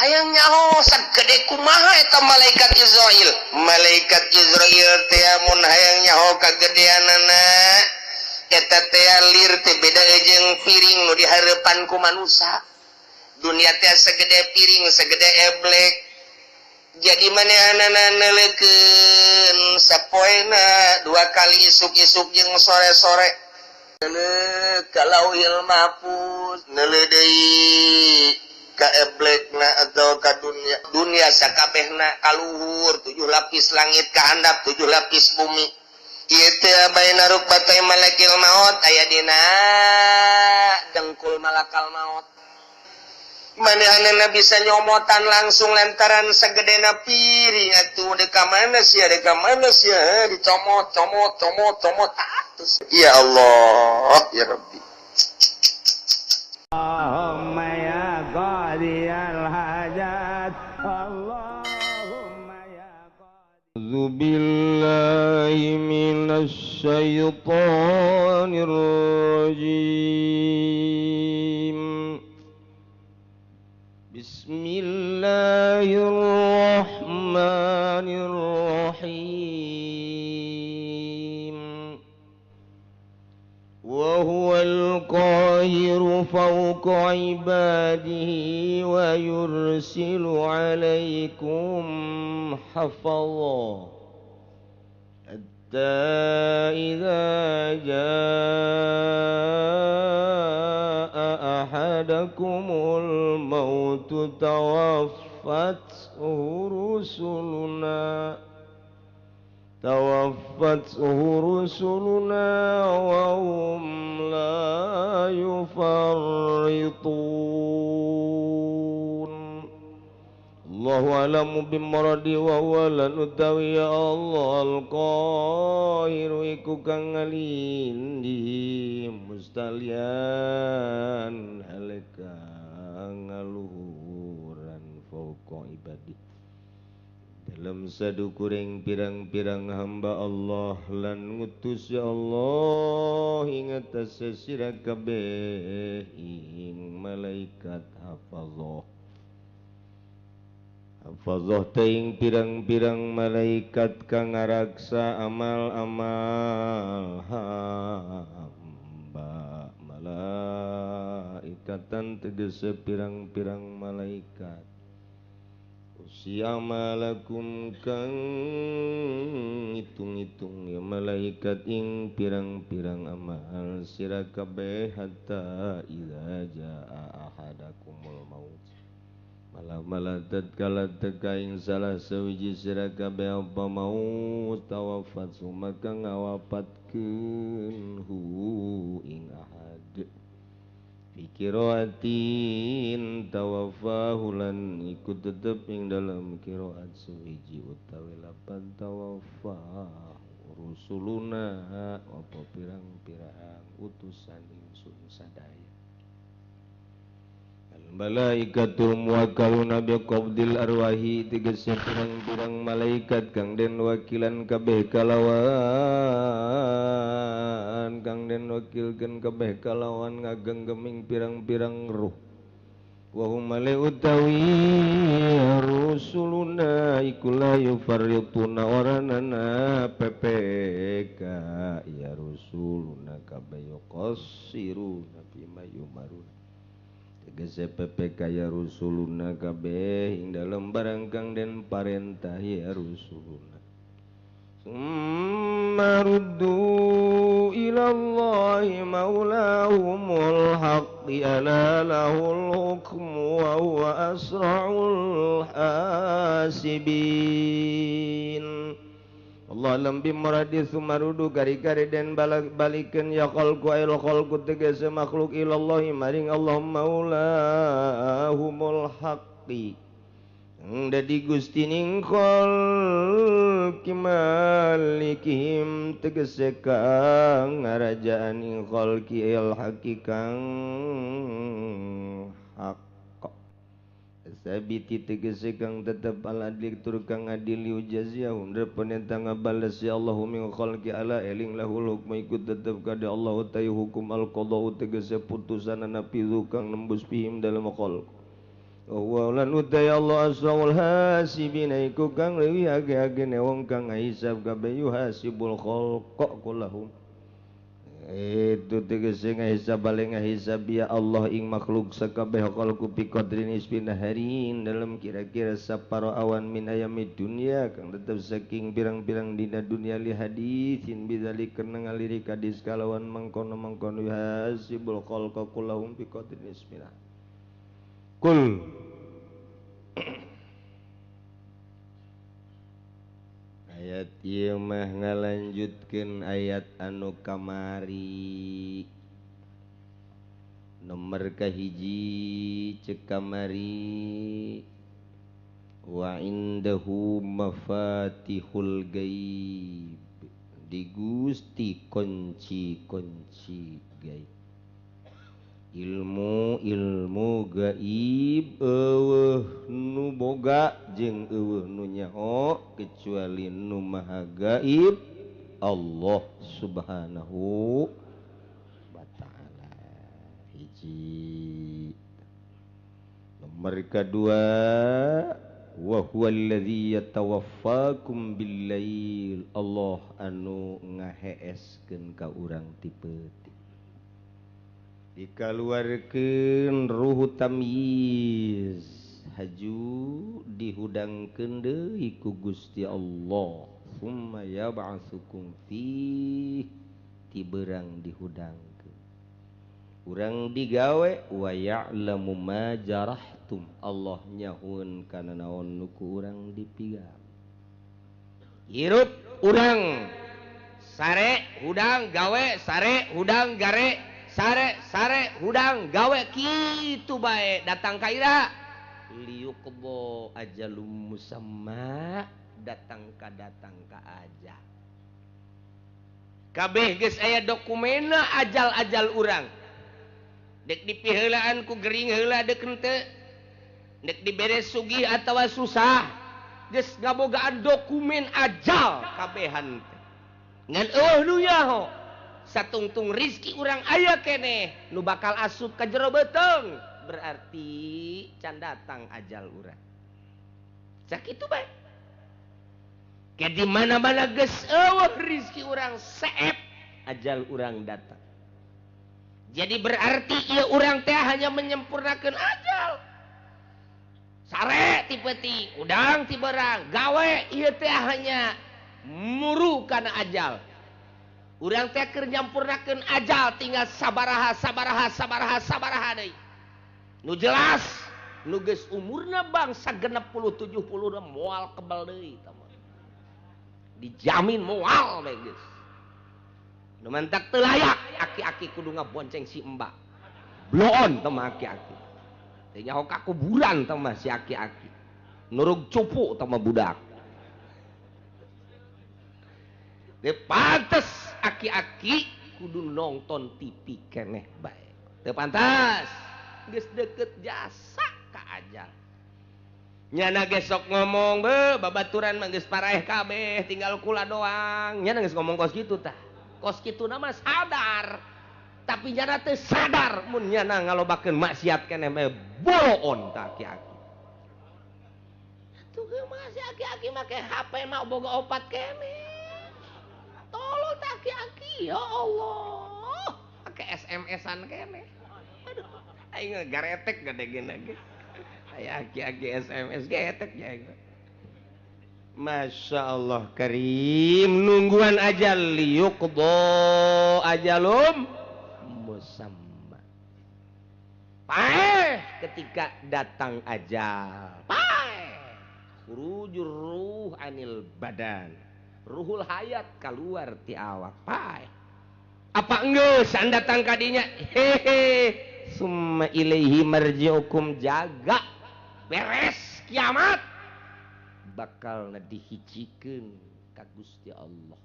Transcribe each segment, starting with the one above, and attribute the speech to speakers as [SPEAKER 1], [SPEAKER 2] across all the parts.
[SPEAKER 1] Hayang nyaho sagede kumaha eta malaikat Izrail. Malaikat Izrail teh mun hayang nyaho kagedeanana eta teh lir teh beda jeung piring nu dihareupan ku manusia. Dunia teh segede piring, segede eblek. Jadi manehanana neuleukeun sapoena dua kali, isuk-isuk jeung sore-sore. Neuleuh ka Lauhil Mahfuz, neuleuh deui ka eblekna atau ka dunia. Dunia sakabehna kaluhur tujuh lapis langit, ka handap tujuh lapis bumi. Ieu teh baina rukbatay malakil maut, aya dina dengkul malakal maut. Manehanana bisa nyomotan langsung lantaran segedena piring atuh. Deka mana sia, deka mana sia, dicomot, comot, comot, comot atus. Ya Allah, ya Rabbi.
[SPEAKER 2] اللهم يا قاضي الحاجات، اللهم يا قاضي.
[SPEAKER 3] أعوذ بالله من الشيطان الرجيم. بسم الله الرحمن الرحيم. وهو القاهر فوق عباده ويرسل عليكم حفظا حتى إذا جاء أحدكم الموت توفته رسلنا وهم لا يفرطون. الله أعلم بمراده وهو lan utawi Allah القاهر iku kang ngalindi mustalian hale kang ngaluhuran فوق عباده dalam sadukuring pirang-pirang hamba Allah lan ngutus ya Allah ing atase sira kabeh ing malaikat hafazah. Hafazah teh pirang-pirang malaikat kang ngaraksa amal-amal hamba. Malaikatan tegese pirang-pirang malaikat أعمالكم kang ngitung-ngitung ya malaikat ing pirang-pirang amal sira kabeh. حتى إذا جاء أحدكم الموت malah-malah tatkala teka ing salah sawiji sira kabeh apa maut توفته maka ngawapatkeun ه ing ahad. في قراءة توفاه lan iku tetep ing dalam qiraat suwiji utawi lapan توفاه رسلنا apa pirang-pirang utusan ingsun sadaya. الملائكة الموكلون بقبض الأرواح tegese pirang-pirang malaikat kang den wakilan kabeh kalawan kang den wakilkeun kabeh kalawan ngagenggeming pirang-pirang ruh. وهم male utawi رسلنا iku لا يفرطون oranana PPK ya رسلنا kabeh يقصرون فيما يؤمرون tegese PPK ya رسلنا kabeh ing dalem barang kang den parentah ya رسلنا. ثم ردوا إلى الله مولاهم الحق ألا له الحكم وهو أسرع الحاسبين. الله أعلم بمراده. ثم ردوا kari-kari den balikeun ya خلق أي الخلق tegese makhluk إلى الله maring Allah مولاهم الحق dadi gustining khalqi مالكهم tegese kang ngarajaan ing khalqi الحق kang hak الثابت tegese kang tetep العدل tur kang adil ليجازيهم penentang ngabales ya Allah من khalqi ألا eling له الحكم iku tetep kada Allah tayi hukum القضاء tegese putusan النافذ kang nembus فيهم dalam khalq. Wa lan uday Allah asraul hasibina iku kang leuwih age-agene wong kang ngahisab kabeh yuhasibul khalqa kullahum. Itu tegese ngahisab balik ngahisab ya Allah ing makhluk sakabeh khalqu bi qadrin isbin harin dalam kira-kira saparo awan min ayami dunya kang tetep saking pirang-pirang dina dunya li haditsin bidzalika ngaliri hadis kalawan mangkono-mangkono hasibul khalqa kullahum bi qadrin isbin. Kul ayat ieu mah ngalanjutkeun ayat anu kamari nomor kahiji ceuk kamari wa indahu mafatihul gaib di Gusti kunci-kunci gaib ilmu-ilmu gaib eueuh nu boga jeung eueuh nu nyaho kecuali nu maha gaib Allah Subhanahu wa ta'ala. Hiji nomor kedua wa huwallazi yatawaffakum billail Allah anu ngaheeskeun ka urang ti peuting dikaluarkeun ruhu tamyiz haju dihudangkeun deui ku Gusti Allah summa yab'atsukum fi tiberang dihudangkeun urang digawe wa ya'lamu ma jarahtum Allah nyahueun kana naon nu ku urang dipigawe hirup urang sare hudang gawe sare hudang gare sare sare hudang gawe kitu bae datang ka ira liuk kebo ajalum musamma datang ka aja kabeh geus aya dokumenna ajal-ajal urang dek dipiheulaan ku gering heula deuk henteu dek dibere sugih atawa susah geus ngabogaan dokumen ajal kabehan teh ngan eueuh nu nyaho satungtung rizki urang aya keneh nu bakal asup ka jero beuteung berarti can datang ajal urang sakitu bae ke di mana-mana geus eueuh rizki urang seep ajal urang datang. Jadi berarti ieu urang teh hanya menyempurnakeun ajal sare ti peuting udang ti berang gawe ieu teh hanya muru kana ajal. Urang teh keur nyampurnakeun ajal tinggal sabaraha sabaraha sabaraha sabaraha deui. Nu jelas nu geus umurna bangsa 60 70 moal kebal deui tah mah. Dijamin moal bae geus. Nu mantak teu layak aki-aki kudu ngabonceng si embak. Bloon tah mah aki-aki. Teu nyaho ka kuburan tah mah si aki-aki. Nurug cupu tah mah budak. Teu pantes aki-aki kudu nonton TV keneh bae. Teu pantas. Geus deket jasa ka ajal. Nyana ge sok ngomong be babaturan mah geus paraeh kabeh tinggal kula doang. Nyana geus ngomong kos kitu tah. Kos kituna mah sadar. Tapi nyana teu sadar mun nyana ngalobakeun maksiat keneh bae boloon tah aki-aki. Atuh ge mah si aki-aki make HP mah boga opat keneh. Tolol aki-aki ya Allah pakai SMS-an kene aduh aing garetek gede gini ge aya aki-aki SMS getek ya aing. Masya Allah karim nungguan ajal liyuqdo ajalum musamma paeh ketika datang ajal paeh khurujur ruh anil badan ruhul hayat keluar ti awak paeh apa enggeus datang kadinya hehe summa ilaihi marji'ukum jaga beres kiamat bakal dihijikeun ka Gusti Allah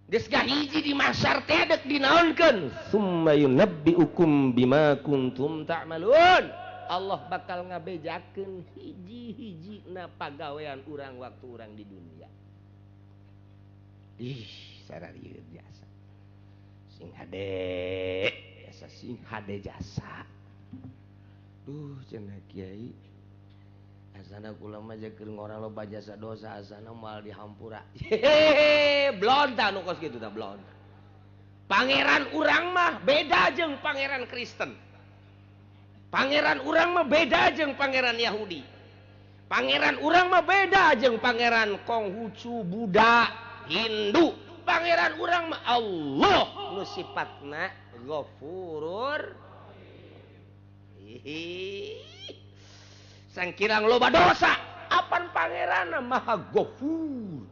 [SPEAKER 3] geus gahiji di mahsyar teh deuk dinaonkeun summa yunabbi'ukum bima kuntum ta'malun Allah bakal ngabejakeun hiji-hijina pagawean urang waktu urang di dunia. Ih, sararieu jasa. Sing hade, jasa sing hade jasa. Duh cenah kiai asana kula mah keur ngora loba jasa dosa asana moal dihampura. Hehehe blon tah nu kos kitu tah blon. Pangeran urang mah beda jeung pangeran Kristen. Pangeran urang mah beda jeung pangeran Yahudi. Pangeran urang mah beda jeung pangeran Konghucu, Buddha, Hindu. Pangeran urang mah Allah nu sifatna Ghafurur. Sangkirang loba dosa, apan pangeranna Maha Ghafur.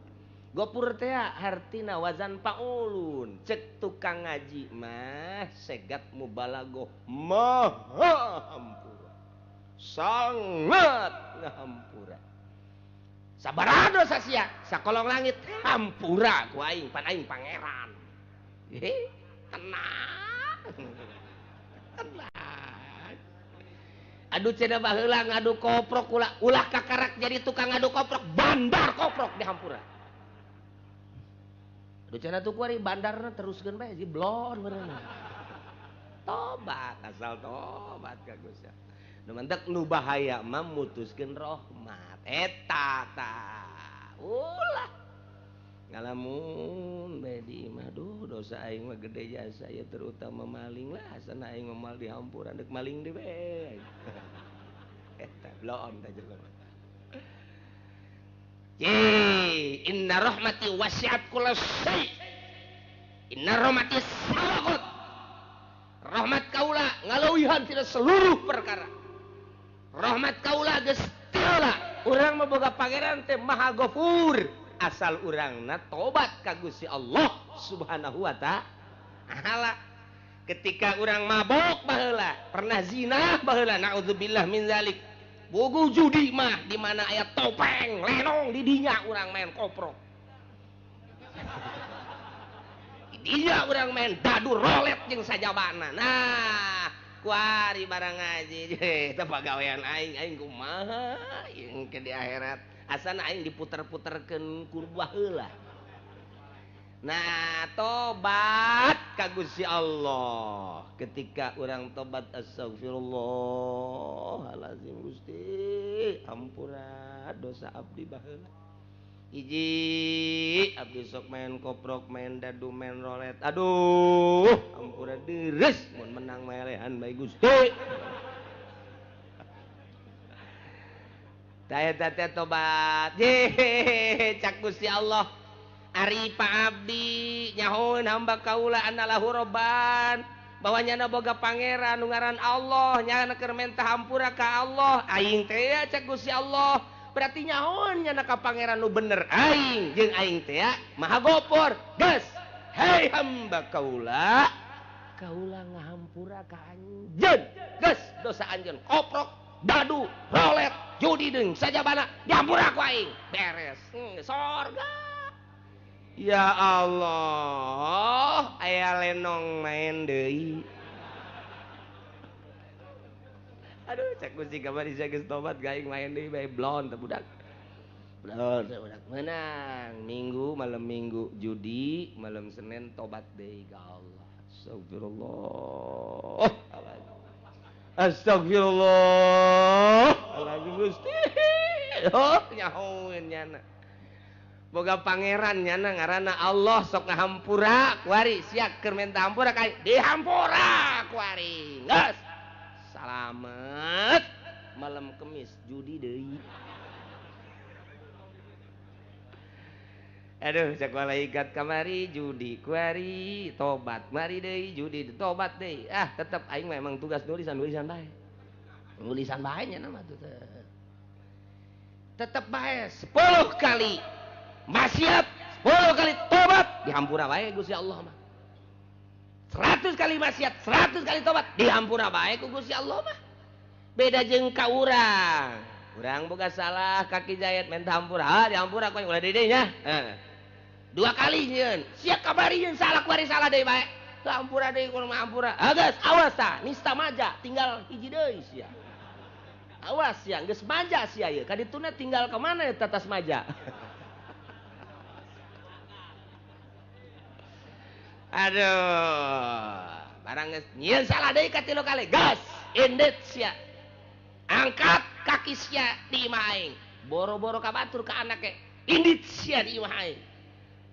[SPEAKER 3] Ghafur teh hartina wazan paulun. Cek tukang ngaji mah segat mubalagoh maha hampura. Sangat ngahampura. Sabaraha dosa sia sakolong langit hampura ku aing pan aing pangeran. Tenang. Tenang. Aduh cenah baheula ngadu koprok ulah ulah kakarak jadi tukang ngadu koprok bandar koprok dihampura. Aduh cenah tuh kuari bandarna teruskeun bae si blon meureun. Tobat asal tobat ka Gusti. Nu mantak nu bahaya mah mutuskeun rahmat. Eta tah ulah ngalamun bae di imah duh dosa aing mah gede jasa ya terutama maling lah asana aing mah moal dihampura deuk maling deui bae. Eta blon tah jelema. Ye inna rahmati wasi'at kulla syai. Inna rahmati sabaqat. Rahmat kaula ngaleuwihan tina seluruh perkara. Rahmat kaula geus tiola. Urang mah boga pangeran teh Maha Ghafur. Asal urangna tobat ka Gusti Allah Subhanahu wa ta'ala. Ketika urang mabok baheula, pernah zina baheula, naudzubillah min zalik. Bogo judi mah di mana aya topeng, lenong di dinya urang main koprok. Di dinya urang main dadu rolet jeung sajabana. Nah, kuari barang ngaji eta pagawean aing, aing kumaha jeung ke di akhirat. Asana aing diputer-puterkeun ku baheula. Nah, tobat ka Gusti Allah. Ketika urang tobat astagfirullahalazim Gusti, ampura dosa abdi baheula. Hiji abdi sok main koprok, main dadu, main rolet. Aduh, ampura deres mun menang melehan bae Gusti. Tah eta teh tobat. Ye, cak Gusti Allah. Ari Pak Abdi nyahoeun hamba kaula anallahu robban bahwa nyana boga pangeran nu ngaran Allah nyana keur menta hampura ka Allah aing teh cak Gusti Allah berarti nyahoeun nyana ka pangeran nu bener aing jeung aing teh Maha Ghafur geus hei hamba kaula kaula ngahampura ka anjeun geus dosa anjeun koprok dadu rolet judi deung sajabana dihampura ku aing beres sorga. Ya Allah, aya lenong main deui. Aduh, cek Gusti kamari sia geus tobat gaing main deui bae blon teh budak. Blon teh budak menang. Minggu malam Minggu judi, malam Senin tobat deui ka Allah. Astagfirullah. Astagfirullah. Alazim Gusti. Oh, nyahoeun nyana. Boga pangeran nyana ngaranna Allah sok ngahampura kuari sia keur menta hampura ka dihampura kuari geus salamet malam Kemis judi deui. Aduh cek malaikat kamari judi kuari tobat mari deui judi tobat deui ah tetep aing mah emang tugas nulisan bae nulisan bae nya mah tuh tetep bae 10 kali maksiat 10 kali tobat dihampura bae Gusti Allah mah. 100 kali maksiat 100 kali tobat dihampura bae ku Gusti Allah mah. Beda jeung ka urang. Urang boga salah kaki jayat menta hampura, ha dihampura ku ulah deui nya. Heeh. 2 kali nyieun, sia kabari nyeun salah kuari salah deui bae. Hampura deui ku mah hampura. Ha geus awas tah nista maja tinggal hiji deui sia. Awas sia geus maja sia ieu ka dituna tinggal ka mana eta tas maja. Aduh, barang geus nyieun salah deui ka 3 kali. Gas, indet sia.
[SPEAKER 4] Angkat kaki sia di imah aing. Boro-boro ka batur ka anake. Indit sia di imah aing.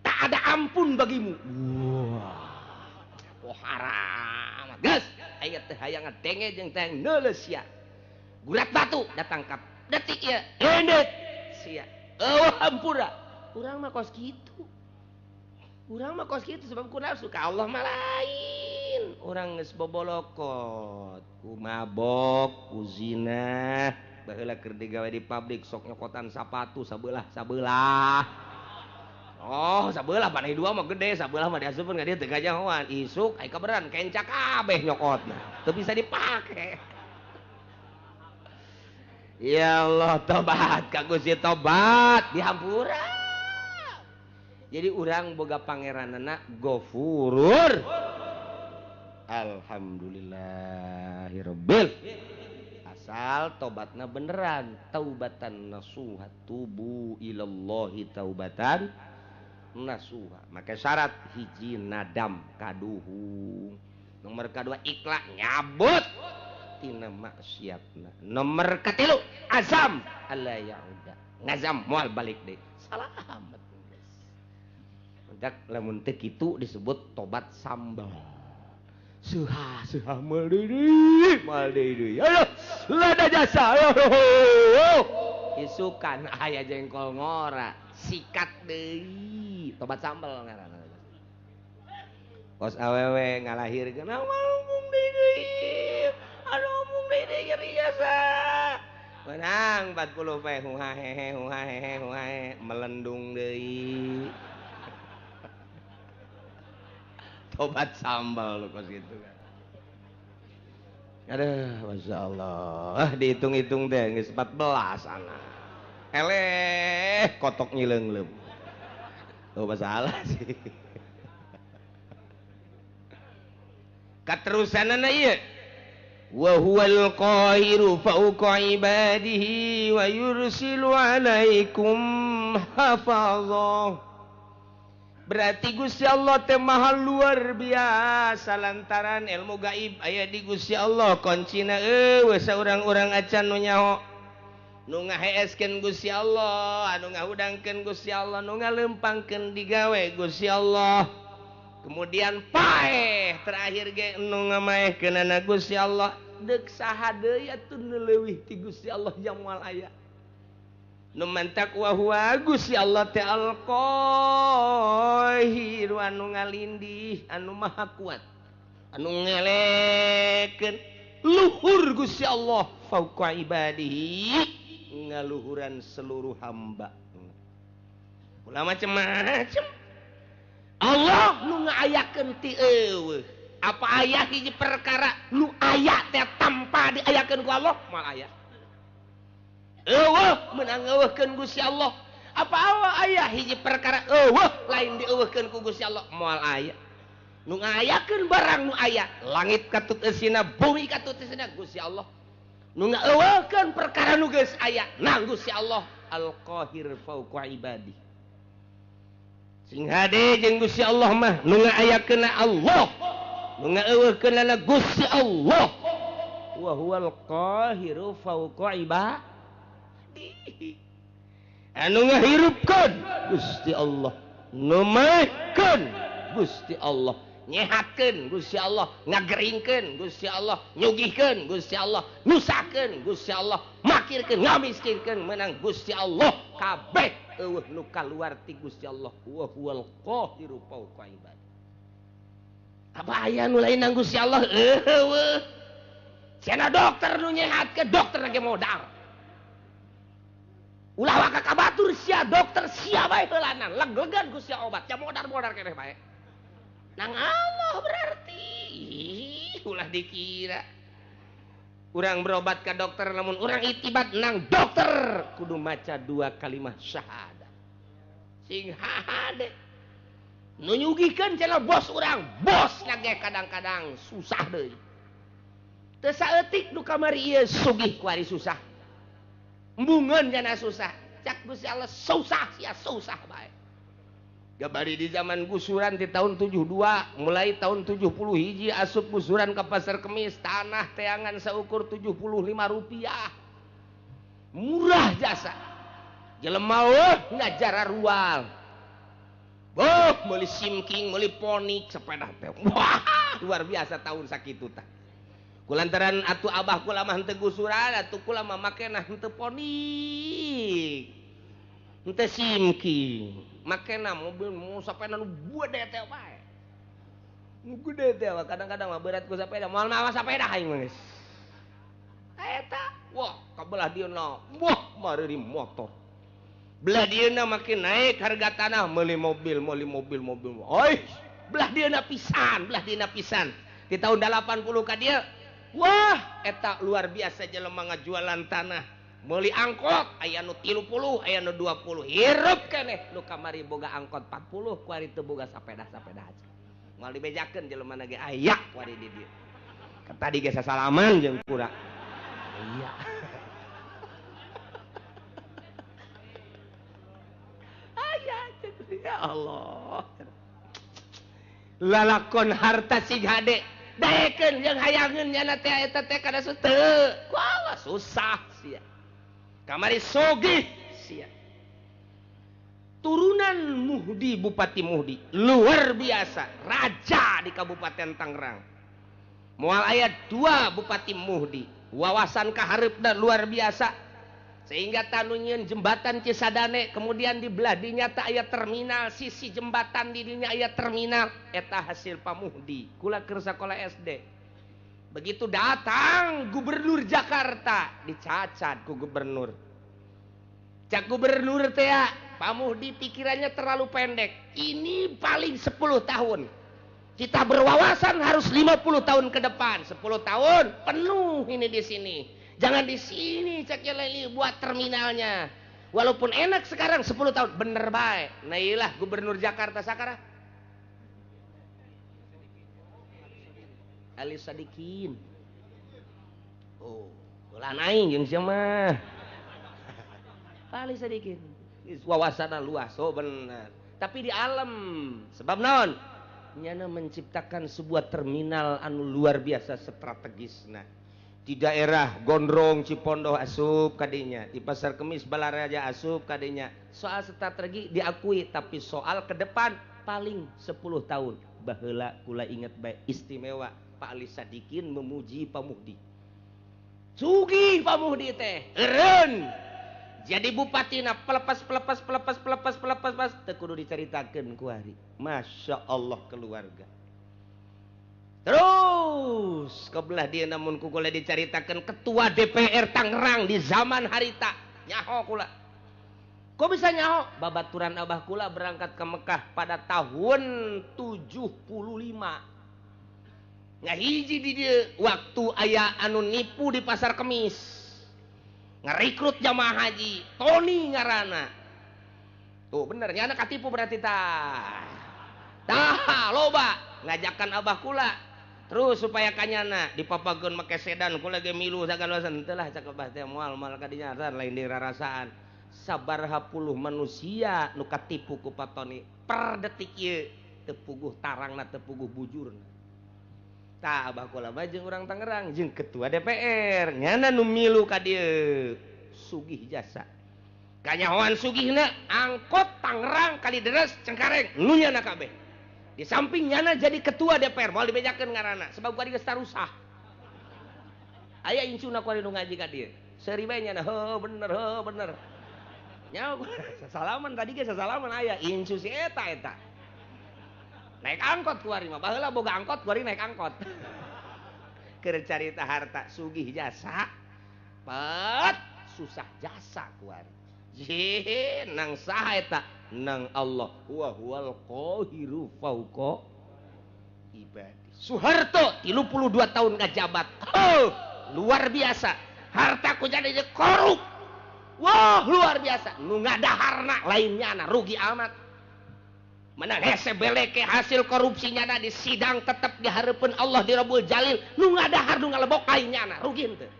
[SPEAKER 4] Tak ada ampun bagimu. Wah. Oh haram. Geus, aya teh hayang ngadenge jeung teh neuleus sia. Gurat batu datang ka detik ieu. Indit sia. Eueuh hampura. Urang mah kos kitu. Urang mah kos kitu sebab ku nafsu ka Allah mah lain. Urang geus bobolokot, ku mabok, ku zina, baheula keur digawe di pabrik sok nyokotan sapatu sabelah-sabelah. Oh, sabelah panai dua mah gede, sabelah mah diasupkeun ka dieu teu gajahoan. Isuk ai kaberan kenca kabeh nyokotna. Teu bisa dipake. Ya Allah, tobat ka Gusti, tobat dihampura. Jadi urang boga pangeranana Gofurur. Alhamdulillahirabbil. Asal tobatna beneran, taubatan nasuha, tubu ilallahi taubatan nasuha. Maka syarat hiji nadam kaduhung. Nomor kadua ikhlas nyabut tina maksiatna. Nomor katilu azam alla yauda. Ngazam moal balik deui. Salamet. Mendak lamun teu kitu disebut tobat sambal. Suha suha moal deui. Aduh, lada jasa. Isukan aya jengkol ngora, sikat deui. Tobat sambal ngaranna. Kos awewe ngalahirkeun mung deui. Aduh mung deui nyeri jasa. Menang 40 pe huha hehe huha hehe huha hehe melendung deui. Tobat sambal lu kos gitu kan. Aduh, Masya Allah. Dihitung-hitung deh, geus 14 anak. Eleh, kotok nyileungleum. Oh, masalah sih. Katerusanana ieu. Wa huwal qahiru fawqa ibadihi wa yursilu alaikum hafazah. Berarti Gusti Allah teh maha luar biasa lantaran ilmu gaib aya di Gusti Allah, kuncina eueuh saurang-urang acan nu nyaho. Nu ngaheeskeun Gusti Allah, anu ngahudangkeun Gusti Allah, nu ngalempangkeun digawe Gusti Allah. Kemudian paeh terakhir ge nu ngamaehkeunana Gusti Allah. Deuk saha deui atuh nu leuwih ti Gusti Allah yang moal aya. Nu mantak wa huwa Gusti Allah teh al-Qahir anu ngalindih, anu maha kuat, anu ngelekeun luhur Gusti Allah fauqa ibadihi, ngaluhuran seluruh hamba. Ulah macem-macem Allah nu ngaayakeun ti eueuh. Apa aya hiji perkara nu aya teh tanpa diayakeun ku Allah moal aya. Eueuh meunang eueuhkeun Gusti Allah. Apa aya hiji perkara eueuh lain dieueuhkeun ku Gusti Allah moal aya. Nu ngayakeun barang nu aya, langit katut eusina, bumi katut eusina Gusti Allah. Nu ngaeueuhkeun perkara nu geus aya nang Gusti Allah Al-Qahir fauqa ibadi. Sing hade jeung Gusti Allah mah nu ngaayakeunna Allah, nu ngaeueuhkeunna Gusti Allah. Wa huwal qahiru fauqa ibadi. Anu ngahirupkeun Gusti Allah, nu maehkeun Gusti Allah, nyehatkeun Gusti Allah, ngageringkeun Gusti Allah, nyugihkeun Gusti Allah, nyusahkeun Gusti Allah, makirkeun, ngamiskinkeun menang Gusti Allah. Kabeh eueuh nu kaluar ti Gusti Allah. Wa huwal qahiru fauqa ibadi. Apa aya nu lain nang Gusti Allah? Eueuh. Cenah dokter nu nyehatkeun, dokter ge modal. Ulah waka ka batur sia dokter sia bae heulanan, leg-legan ku sia obat, sia modar-modar keneh bae. Nang Allah berarti ulah dikira. Urang berobat ka dokter lamun urang itibat nang dokter kudu maca dua kalimah syahadat. Sing hade. Nu nyugihkeun cenah bos urang, bos lagi kadang-kadang susah deui. Teu saeutik nu kamari ieu sugih ku ari susah. Embungeun jana susah, cak Gusti Allah susah sia susah bae. Gabari di zaman gusuran di tahun 72, mulai tahun 70 hiji asup gusuran ke pasar Kemis, tanah teangan seukur 75 rupiah. Murah jasa. Jelema eueuh ngajar rual. Boh, meuli simking, meuli ponik sepeda teh. Wah, luar biasa tahun sakitu tah. Kulantaran atuh abah kula mah henteu gusuran, atuh kula mah makena henteu ponik. Henteu simking. Makena mobil mau sepeda nu gede teh bae. Nu gede teh kadang-kadang mah berat ku sepeda, moal mawa sepeda aing mah geus. Eta, wah, kabelah dieuna. Wah, mareuri motor. Belah dieuna makin naik harga tanah, meuli mobil, meuli mobil, mobil. Oi, belah dieuna pisan, belah dieuna pisan. Di tahun 80 ka dieu, wah, eta luar biasa jelema ngajualan tanah. Meuli angkot aya nu 30, aya nu 20. Hirup keneh nu kamari boga angkot 40, kuari teu boga sapeda-sapeda aja. Moal dibejakeun jelema na ge aya kuari di dieu. Tadi ge sasalaman jeung kura. Iya. Aya ya Allah. Lalakon harta sig hade daekeun jeung hayangeun nyana teh eta teh kada teu. Wah, susah sia. Kamari sogih sia. Turunan Muhdi, Bupati Muhdi, luar biasa, raja di Kabupaten Tangerang. Moal aya 2 Bupati Muhdi, wawasan kahareupna luar biasa. Sehingga tanu nyieun jembatan Cisadane, kemudian di belah dinya teh aya terminal, sisi jembatan di dinya aya terminal, eta hasil Pak Muhdi. Kula keur sakola SD. Begitu datang gubernur Jakarta, dicacat ku gubernur. Cak gubernur teh, Pak Muhdi pikirannya terlalu pendek. Ini paling 10 tahun. Kita berwawasan harus 50 tahun ke depan. 10 tahun penuh ini di sini. Jangan di sini cak leli buat terminalnya. Walaupun enak sekarang 10 tahun bener baik. Nah iyalah gubernur Jakarta sekarang. Ali Sadikin. Oh, ulah aing jeung sia mah. Ali Sadikin. Wawasanna luas, oh bener. Tapi di alam sebab naon? Nyana menciptakan sebuah terminal anu luar biasa strategisna. Di daerah Gondrong, Cipondoh asup kadinya, di Pasar Kemis Balaraja asup kadinya. Soal strategi diakui, tapi soal ke depan paling 10 tahun. Baheula kula ingat baik istimewa Pak Ali Sadikin memuji Pak Muhdi. Sugih Pak Muhdi teh, eureun. Jadi bupatina pelepas pelepas pelepas pelepas pelepas pas teu kudu dicaritakeun ku hari. Masya Allah keluarga. Terus kebelah dia namun ku kula dicaritakeun ketua DPR Tangerang di zaman harita. Nyaho kula. Kok bisa nyaho? Babaturan abah kula berangkat ke Mekah pada tahun 75. Ngahiji di dieu waktu aya anu nipu di Pasar Kemis. Ngerekrut jamaah haji, Tony ngarana. Tuh bener, nyana katipu berarti tah. Tah loba ngajakan abah kula. Terus supaya kanyana dipapageun make sedan kula ge milu sagalosan teu lah cak abah teh moal moal kadinya lain dirarasaan. Sabaraha puluh manusia nu katipu ku Pak Tony per detik ieu teu puguh tarangna teu puguh bujurna. Tah abah kula mah jeung urang Tangerang jeung ketua DPR nyana nu milu ka dieu sugih jasa. Kanyahoan sugihna angkot Tangerang Kalideres Cengkareng nu nyana kabeh. Di samping nyana jadi ketua DPR moal dibejakeun ngaranna sebab kuari geus tarusah. Aya incuna kuari nu ngaji ka dieu. Seuri bae nyana heuh bener heuh bener. Nyaho sasalaman tadi ge sasalaman aya incu si eta eta. Naik angkot kuari mah baheula boga angkot kuari naik angkot. Keur carita harta sugih jasa pet susah jasa kuari. Jih nang saha eta nang Allah wa huwal qahiru fauqa ibadi. Soeharto 32 tahun ngajabat. Oh, luar biasa. Harta ku jadi korup. Wah, luar biasa. Nu ngadaharna lainnya na rugi amat. Menang hese beleke hasil korupsinya na di sidang tetep dihareupeun Allah di Rabbul Jalil. Nu ngadahar nu ngalebok lainnya na rugi henteu.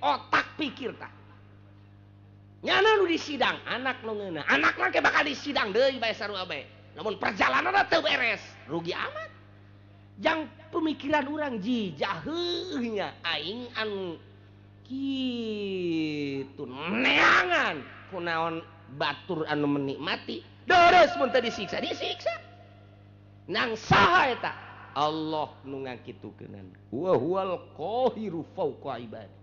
[SPEAKER 4] Otak pikir tah. Nyana nu di sidang anak nu ngeunah. Anakna ke bakal di sidang deui bae sarua bae. Namun perjalananna teu beres, rugi amat. Jang pemikiran urang ji jaheuhnya aing anu Kitu neangan kunaon batur anu menikmati deres mun teu disiksa disiksa. Nang saha eta? Allah nu ngakitukeunana. Wa huwal qahiru fawqa ibadi.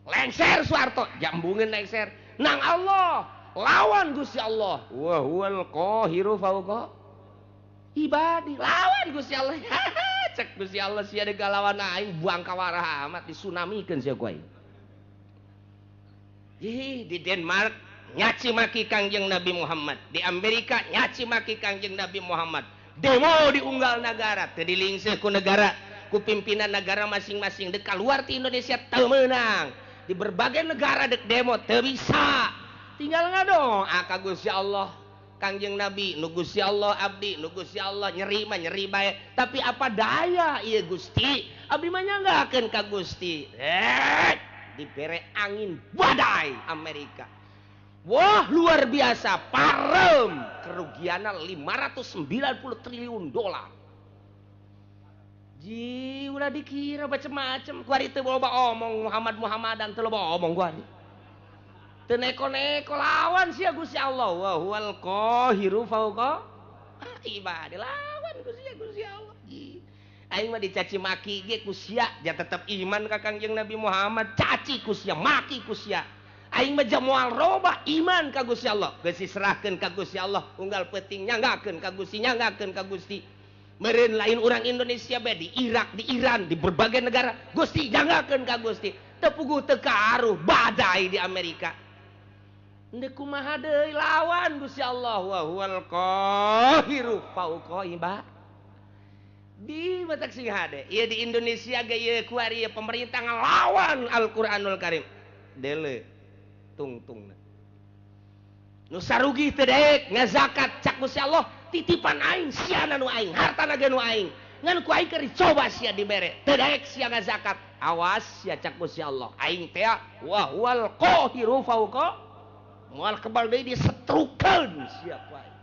[SPEAKER 4] Lengser Soeharto jambungeun lengser nang Allah lawan Gusti Allah. Wa huwal qahiru fawqa ibadi. Lawan Gusti Allah. Cek Gusti Allah sia deuk lawan aing buang ka warah amat disunamikeun sia ku aing. Ih, di Denmark nyaci maki Kangjeng Nabi Muhammad, di Amerika nyaci maki Kangjeng Nabi Muhammad. Demo di unggal nagara teu dilingseuh ku negara, ku pimpinan negara masing-masing. Dek keluar ti Indonesia teu meunang. Di berbagai negara dek demo teu bisa. Tinggal ngadoa ka Gusti Allah, Kangjeng Nabi, nu Gusti Allah abdi, nu Gusti Allah nyeri mah nyeri bae. Tapi apa daya ieu Gusti, abdi mah nyanggakeun ka Gusti. Dibere angin badai Amerika. Wah luar biasa, parem kerugiannya 590 triliun dolar. Ji ulah dikira macem-macem kuari teu loba omong Muhammad Muhammadan teu loba omong kuari. Teu neko-neko lawan sia Gusti Allah. Wa huwal qahiru fawqa ibadi, lawan Gusti Allah. Ji aing mah dicaci maki ge ku sia, ja tetep iman ka Kangjeng Nabi Muhammad, caci ku sia, maki ku sia. Aing mah moal robah iman ka Gusti Allah. Geus diserahkeun ka Gusti Allah, unggal peuting nyanggakeun ka Gusti, nyanggakeun ka Gusti. Meureun lain urang Indonesia bae di Irak, di Iran, di berbagai negara, Gusti nyanggakeun ka Gusti. Teu puguh teu kaaruh badai di Amerika. Ndek kumaha deui lawan Gusti Allah. Wa huwal qahiru fawqa ibadi. Di matak sing hade. Ieu di Indonesia ge ieu kuari ieu pemerintah ngalawan Al-Qur'anul Karim. Dele tungtungna. Nu sarugi teu daek ngazakat cak Gusti Allah, titipan aing siana nu aing, hartana ge nu aing. Ngan ku aing keur dicoba sia dibere, teu daek sia ngazakat. Awas sia cak Gusti Allah. Aing teh wa huwal qahiru fawqa moal kebal deui disetrukeun sia ku aing.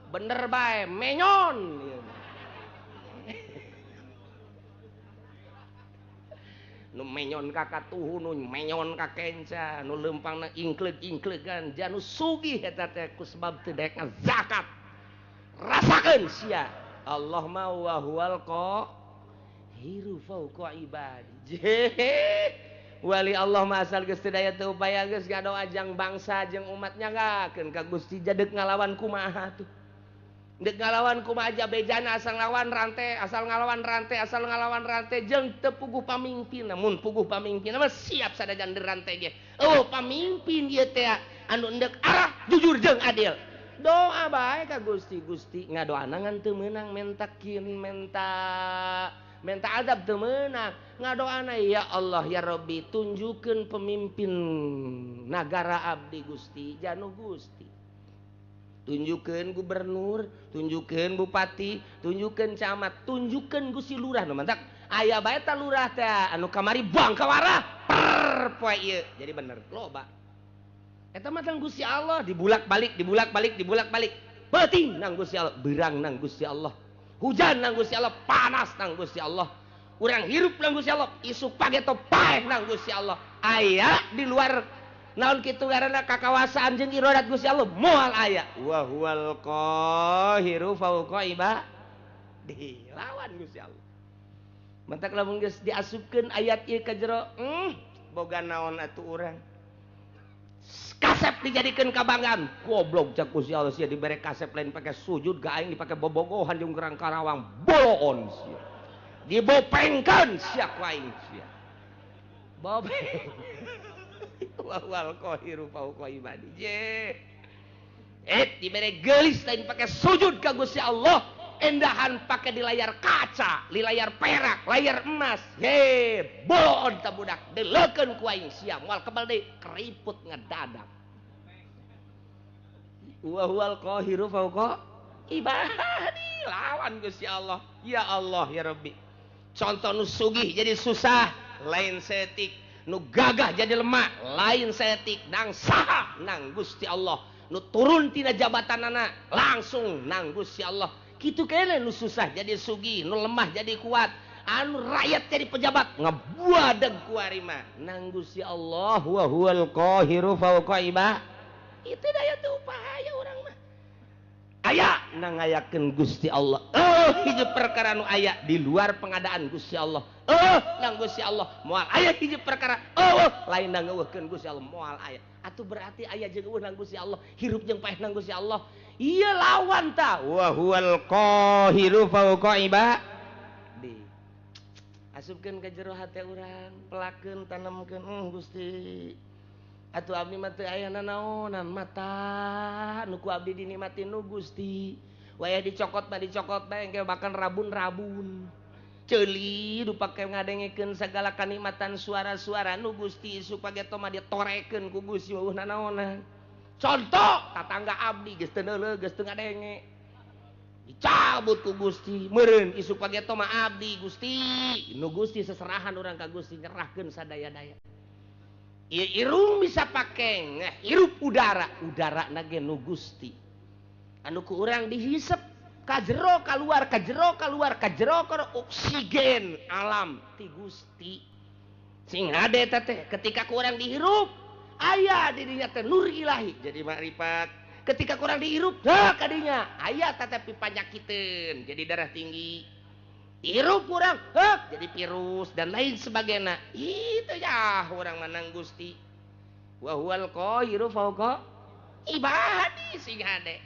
[SPEAKER 4] Bener bae menyon ieu. Nu menyon ka katuhu, nu menyon ka kenca, nu leumpangna ingkleug-ingklegan, janu sugih eta teh ku sebab teu daek ngazakat. Rasakeun sia. Allah ma wa huwal qahiru fawqa ibadi. Wali Allah mah asal geus teu daya teu upaya geus ngadoa jang bangsa jeung umat nyanggakeun ka Gusti jadek ngalawan kumaha tuh. Dek ngalawan kumaha aja bejana asal ngalawan rantai, asal ngalawan rantai, asal ngalawan rantai jeung teu puguh pamimpin. Mun puguh pamimpin mah siap sadajan rantai ge. Oh, pamimpin ieu teh anu endek arah jujur jeung adil. Doa bae ka Gusti, Gusti ngadoana ngan teu meunang mentakin menta menta azab teu meunang. Ngadoana ya Allah ya Rabbi tunjukkeun pemimpin nagara abdi Gusti, janu Gusti. Tunjukkeun gubernur, tunjukkeun bupati, tunjukkeun camat, tunjukkeun Gusti lurah nu mantak aya bae ta lurah teh anu kamari buang ka warah per poe ieu jadi bener loba. Eta mah tang Gusti Allah dibulak-balik, dibulak-balik, dibulak-balik. Peuting nang Gusti Allah, beurang nang Gusti Allah, hujan nang Gusti Allah, panas nang Gusti Allah. Urang hirup nang Gusti Allah, isuk pageto paeh nang Gusti Allah. Aya di luar naon kitu ngaranna kakawasaan jeung iradat Gusti Allah moal aya. Wa huwal qahiru fawqa ibadi. Lawan Gusti Allah. Mantak lamun geus diasupkeun ayat ieu ka jero, boga naon atuh urang. Kasep dijadikeun kabanggaan. Goblok cak Gusti Allah sia dibere kasep lain pake sujud ga aing dipake bobogohan jeung gerang Karawang boloon sia. Dibopengkeun sia ku aing sia. Bopeng. Wal qahiru fawqa ibadi. Dibere geulis lain pake sujud ka Gusti Allah, endahan pake di layar kaca, di layar perak, layar emas. He, boloon ta budak, deleukeun ku aing sia, moal kebal deui keriput ngedadak. Wa huwal qahiru fawqa ibadi. Lawan Gusti Allah. Ya Allah ya Rabbi. Contoh nu sugih jadi susah, lain setik. Nu gagah jadi lemah, lain setik. Nang saha nang Gusti Allah. Nu turun tina jabatanana langsung nang Gusti Allah. Kitu kene nu susah jadi sugih, nu lemah jadi kuat. Anu rakyat jadi pejabat ngebuadeg ku ari mah. Nang Gusti Allah wa huwal qahiru fawqa ibad. Itu daya teu upaya urang mah. Aya nang ngayakeun Gusti Allah. Hiji perkara nu aya di luar pengadaan Gusti Allah. Nang Gusti Allah moal aya hiji perkara. Lain nang ngeuweuhkeun Gusti Allah moal aya. Atuh berarti aya jeung eueuh nang Gusti Allah, hirup jeung paeh nang Gusti Allah. Ieu lawan ta.
[SPEAKER 3] Wa huwal qahiru fawqa ibadi.
[SPEAKER 4] Asupkeun ka jero hate urang, pelakeun tanemkeun Gusti. Atuh abdi mah teu aya nanaonan mata nu ku abdi dinikmati nu Gusti. Wayah dicokot mah dicokot bae engke bahkan rabun-rabun. Ceuli nu pake ngadengekeun sagala kanikmatan suara-suara nu Gusti supageto mah ditorekeun ku Gusti eueuh nanaonan. Contoh tatangga abdi geus teu neuleuh geus teu ngadenge. Dicabut ku Gusti meureun isuk pageto mah abdi Gusti. Nu Gusti seserahan urang ka Gusti nyerahkeun sadaya-daya. Ieu irung bisa pake hirup udara, udara na ge nu Gusti. Anu ku urang dihisep ka jero kaluar, ka jero kaluar, ka jero kaluar oksigen alam ti Gusti. Sing hade eta teh ketika ku urang dihirup aya di dinya teh nur ilahi jadi makrifat. Ketika kurang dihirup dah kadinya aya tetapi panyakiteun jadi darah tinggi. Hirup kurang hek jadi virus dan lain sebagainya. Itu ya urang manang Gusti. Wa huwal qahiru fawqa ibadi sing hade.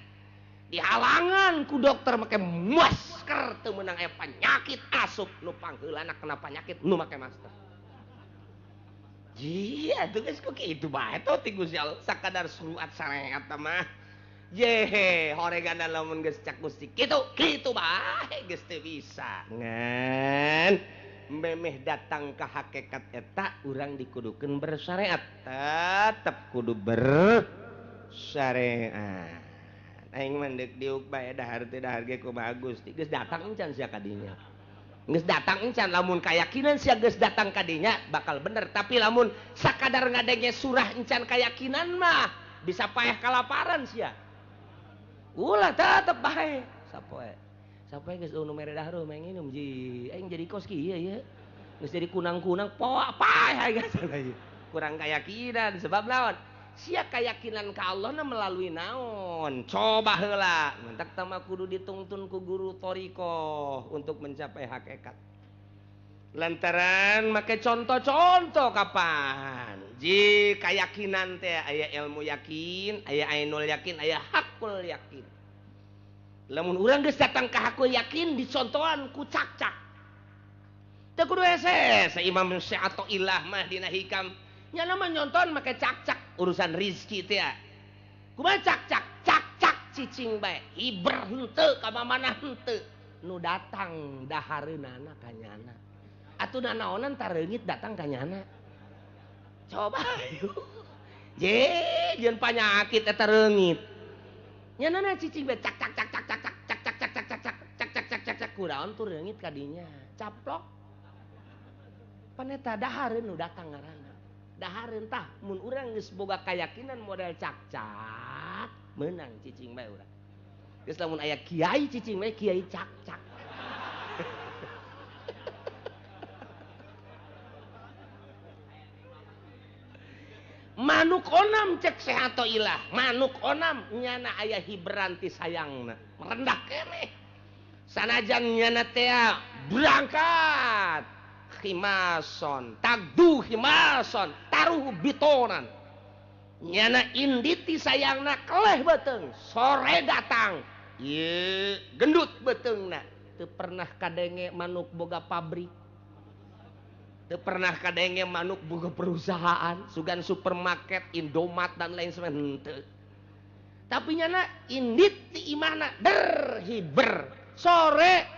[SPEAKER 4] Dihalangan ku dokter make masker teu meunang aya penyakit asup nu pangheulana kena penyakit nu make masker. Jia tuh geus ku kitu bae tuh ti Gusti Allah sakadar surat syariat mah. Yehe horegana lamun geus cak Gusti kitu kitu bae geus teu bisa. Ngan memeh datang ka hakikat eta urang dikudukeun bersyariat. Tetep kudu bersyariat. Aing mah deuk diuk bae dahar teu dahar ge kumaha Gusti. Geus datang encan sia ka dinya. Geus datang encan lamun kayakinan sia geus datang ka dinya bakal bener, tapi lamun sakadar ngadenge surah encan kayakinan mah bisa paeh kalaparan sia. Ulah tetep bae sapoe. Sapoe geus nu mere dahar mah nginum ji. Aing jadi kos kieu ieu. Geus jadi kunang-kunang poa paeh geus. Kurang kayakinan sebab naon? Sia kayakinan ka Allah na melalui naon? Coba heula. Mentak tama kudu ditungtun ku guru thariqah untuk mencapai hakikat. Lantaran make contoh-contoh kapan? Ji kayakinan teh aya ilmu yakin, aya ainul yakin, aya hakul yakin. Lamun urang geus datang ka hakul yakin dicontohan ku cak-cak. Teu kudu hese, Imam Syathoillah mah dina hikam. Nyana mah nyonton make cak-cak urusan rizki teh. Kumaha cak-cak? Cak-cak cicing bae. Hiber henteu ka mamana henteu. Nu datang dahareunana ka nyana. Atuh nanaonan tareungit datang ka nyana. Coba ayo. Je, jeung panyakit eta reungit. Nyanana cicing bae cak cak cak cak cak cak cak cak cak cak cak cak cak cak cak cak kuraon tuh reungit ka dinya. Caplok. Paneta dahareun nu datang ngaranna. Dahareun tah mun urang geus boga kayakinan model cak-cak meunang cicing bae urang. Geus lamun aya kiai cicing bae kiai cak-cak. Manuk onam cek Syathoillah, manuk onam nyana aya hiberan ti sayangna, merendah keneh. Sanajan nyana teh berangkat himason, tagdu himason, taruh bitonan. Nyana inditi sayangna keleh beuteung, sore datang. Ieu gendut beuteungna. Teu pernah kadenge manuk boga pabrik. Teu pernah kadenge manuk boga perusahaan, sugan supermarket, Indomaret dan lain sebagainya henteu. Tapi nyana indit ti imahna der hiber. Sore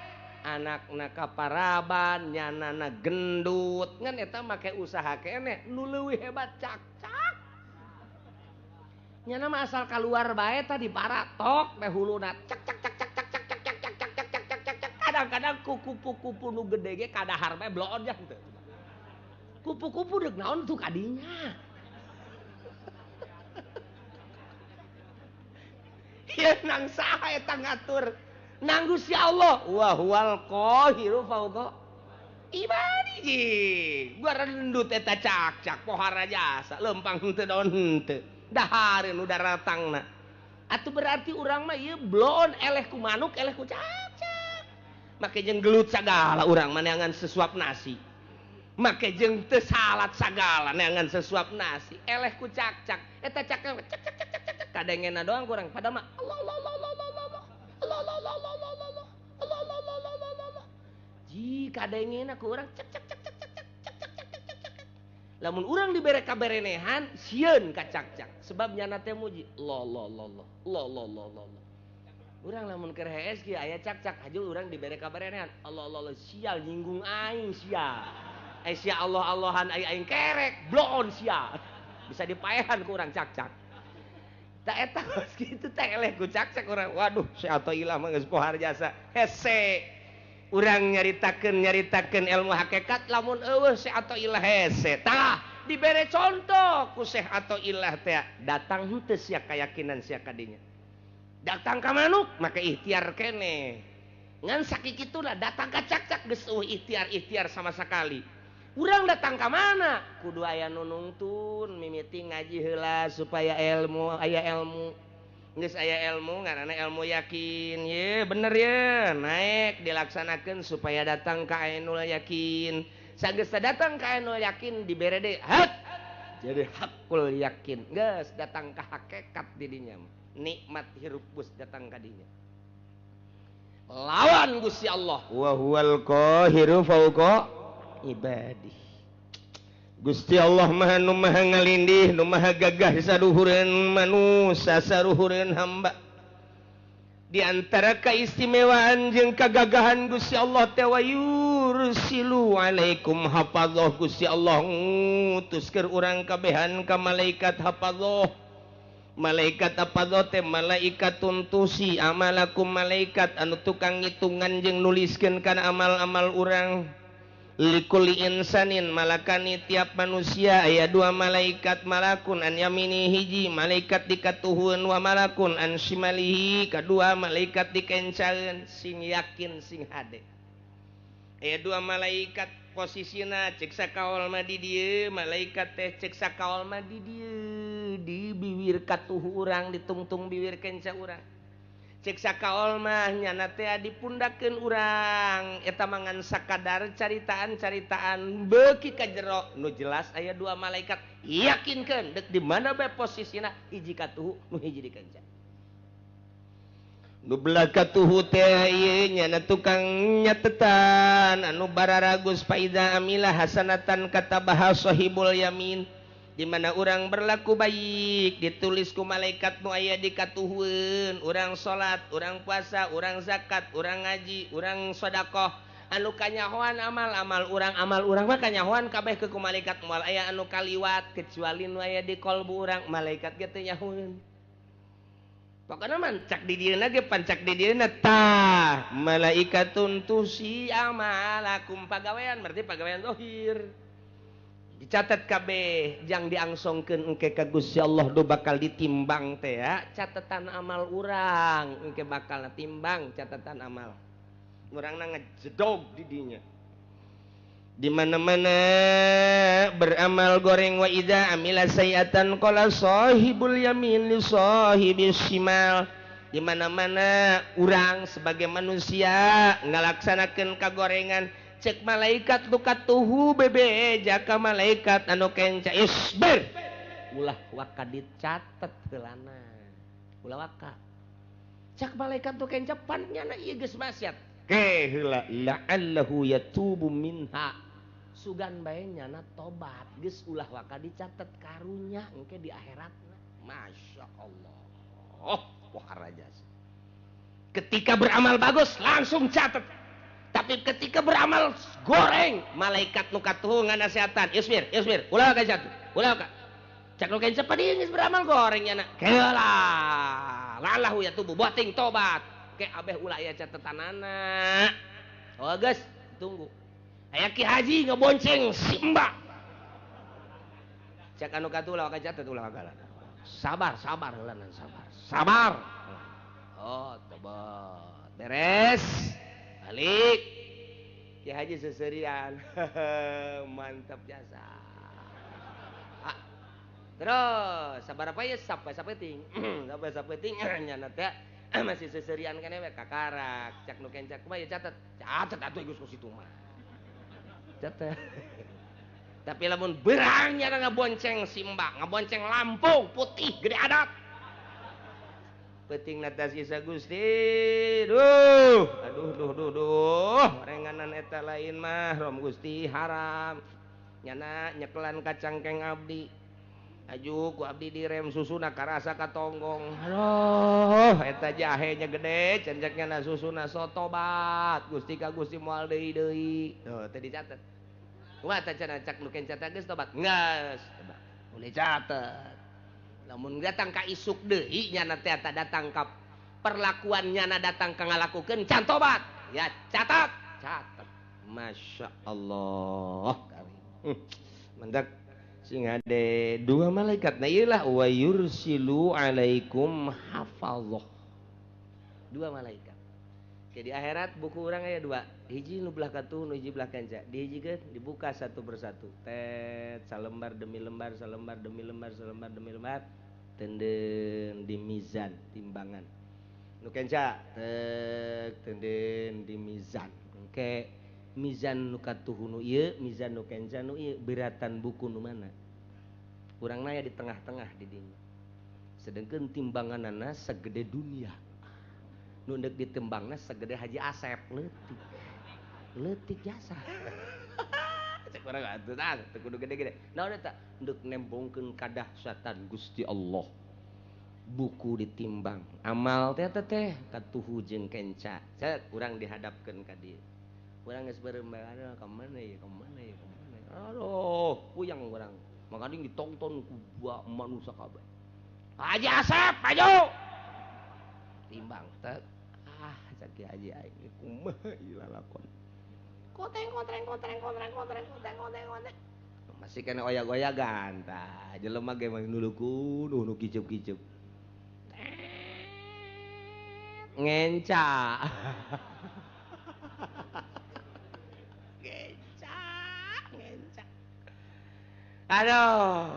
[SPEAKER 4] anakna kaparaban, nyanana gendut, ngan eta make usaha keneh nu leuwih hebat cak-cak. Nyana mah asal kaluar bae tadi paratok teh huluna cak cak cak cak cak cak cak cak cak cak cak cak cak cak. Kadang-kadang ku kupu-kupu nu gede ge kadahar bae bloon jang teu. Kupu-kupu deuk naon tuh kadinya. Ieu nang saha eta ngatur? Nang Gusti Allah. Wa huwal qahiru fawqa. Ibadi jing gua rendut eta cakcak pohara jasa lempang henteu daun henteu dahareun nu daratangna. Atuh berarti urang mah ieu bloon eleh ku manuk eleh ku cakcak. Make jeung gelut sagala urang mah neangan sesuap nasi. Make jeung teu salat sagala neangan sesuap nasi eleh ku cakcak. Eta cakcak cak cak cak cak cak kadengena doang kurang padahal mah Allah Allah Allah Allah Allah Allah Allah Allah Allah Allah Allah Allah Allah Allah. Ji kadengena ku urang cek cek cek cek cek cek cek cek cek cek cek. Lamun urang dibere kaberenehan sieun ka cakcak sebab nyana teh muji Allah Allah Allah Allah Allah Allah Allah. Urang lamun keur hees kieu aya cakcak haju urang dibere kaberenehan Allah Allah Allah sial nyinggung aing sia. Eh sia Allah Allahan aing kerek bloon sia. Bisa dipaehan ku urang cakcak. Tak eta geus kitu teh eleh ku cakcak urang. Waduh si Athoillah mah geus pohar jasa. Hese. Urang nyaritakeun ilmu hakikat lamun eueuh Syekh Athoillah hese. Tah dibere contoh ku Syekh Athoillah teh datang henteu sia kayakinan sia kadinya. Datang ka manuk make ikhtiar keneh. Ngan sakikituna datang ka cakcak geus eueuh ikhtiar-ikhtiar sama sekali. Urang datang ka mana? Kudu aya nu nungtun mimiti ngaji heula supaya ilmu aya ilmu. Geus aya ilmu ngaranna ilmu yakin ye bener ye naik dilaksanakeun supaya datang ka ainul yakin. Sageus datang ka ainul yakin dibere deui hak jadi hakul yakin. Geus datang ka hakikat di dinya mah. Nikmat hirup geus datang ka dinya. Lawan Gusti Allah
[SPEAKER 3] wa huwal qahiru fawqa ibadih. Gusti Allah maha nu maha ngalindih nu maha gagah saruhureun manusia saruhureun hamba. Di antara keistimewaan jeung kagagahan Gusti Allah teh wa yursilu alaikum hafadzah. Gusti Allah ngutus keur urang kabehan ka malaikat hafadzah. Malaikat hafadzah teh malaikat tuntusi amalakum malaikat anu tukang ngitungan jeung nuliskeun kana amal-amal urang. Likuli insanin malakani tiap manusia aya dua malaikat malakun an yamini hiji malaikat dikatuhun wa malakun an shimalihi kadua malaikat dikencaeun sing yakin sing hade. Aya dua malaikat posisina cek sakaol mah di dieu malaikat teh cek sakaol mah di dieu di biwir katuhu urang ditungtung biwir kenca urang. Cek sakaol mah nyana teh dipundakeun urang eta mangan sakadar caritaan-caritaan beuki ka jero nu jelas aya dua malaikat yakinkeun deuk di mana bae posisina hiji katuhu nu hiji dikenca. Nu belah katuhu teh ieu nyana tukang nyatetan anu bararagus faida amila hasanatan katabaha sahibul yamin. Di mana urang berlaku baik ditulis ku malaikat nu aya di katuhueun urang salat urang puasa urang zakat urang ngaji urang sedekah anu kanyahoan amal-amal urang amal urang mah kanyahoan kabeh ke ku malaikat moal aya anu kaliwat kecuali nu aya di kolbu urang malaikat ge teu nyahoeun. Pokona mah cak di dieuna ge pancak di dieuna tah malaikatun tusi amalakum pagawean berarti pagawean zahir dicatat kabeh jang diangsongkeun engke ka Gusti Allah do bakal ditimbang teh ya catatan amal urang engke bakal timbang catatan amal urangna ngejedog di dinya. Di mana-mana beramal goreng wa idza amila sayiatan qala sahibul yamin li sahibis shimal. Di mana-mana urang sebagai manusia ngalaksanakeun kagorengan cek malaikat nu katuhu bebe jaka malaikat anu kenca isbir ulah waka dicatet heulana ulah waka cek malaikat nu kenca pan nyana ieu geus maksiat ke heula la'allahu yatubu minha sugan bae nyana tobat geus ulah waka dicatet karunya engke di akhiratna. Masya Allah pohara jasa. Ketika beramal bagus langsung catet. Tapi ketika beramal goreng malaikat nu katuhu nganasehatan isbir isbir ulah ka catet ulah ka cak nu kenca padi geus beramal goreng nyana keula lalahu ya tubuh boting tobat ke abeh ulah aya catetanana. Oh geus tunggu aya Ki Haji ngebonceng si Mbak cak anu katuhu ulah ka catet ulah ka sabar sabar heula sabar sabar. Oh tobat beres balik.
[SPEAKER 4] Ki Haji seserian. Mantap jasa. Ah. Terus sabaraha ye sampai sapeting. Sampai sapeting nyana teh masih seserian keneh we kakarak. Cak nu kenca kumaha ya catet. Catet atuh geus ku situ mah. Catet. Tapi lamun berang nyana ngabonceng simba, ngabonceng lampu putih gede adat. Penting natas Isa Gusti. Duh, aduh duh duh duh, renganan eta lain mah rom Gusti haram. Nyana nyekelan kacangkeng abdi. Aju ku abdi direm susuna karasa katonggong. Aduh, eta jahenya gede, cenceknya na susuna sotobat. Gusti ka Gusti moal deui deui. Tuh, teh dicatet. Kumaha teh cenah cak nu kenca teh geus tobat? Geus, boleh catet. Lamun datang ka isuk deui nyana teh eta datang ka perlakuan nyana datang ka ngalakukeun can tobat. Ya catat, catat. Masya Allah. Mendak sing ade dua malaikat. Nah ieu lah wa yursilu alaikum hafazah. Dua malaikat. Di akhirat buku orang aya dua, hiji nu belah katuh nu hiji belah kanca, dihijikeun dibuka satu persatu, tet salembar demi lembar, salembar demi lembar, salembar demi lembar, tenden di mizan timbangan. Nu kenca tek tenden di mizan. Engke mizan nu katuh nu ieu, mizan nu kenca nu ieu, beratan buku nu mana? Urang naya di tengah-tengah di dinya. Sedengkeun timbanganana segede dunia. Nu ndek ditembangna segede Haji Asep leutik. Leutik jasa. Cek urang atuh tah teu kudu gede-gede. Naon eta? Ndek nembongkeun kadahsyatan Gusti Allah. Buku ditimbang. Amal teh teh katuhu jeung kenca. Cek urang dihadapkeun ka dieu. Urang geus beureum aduh ka mana ieu, ka mana ieu, ka mana. Aduh, puyang urang. Makading ditonton ku manusia kabeh. Haji Asep, maju. Timbang tek. Ah, cek Haji aing kumaha ieu lalakon. Koteng kotreng kotreng kotreng kotreng kotreng kotreng kotreng. Masih kena oyak-oyagan tah. Jelema ge mah nuluku nu kicup-kicup. Ngenca. Ngenca, ngenca. Aduh.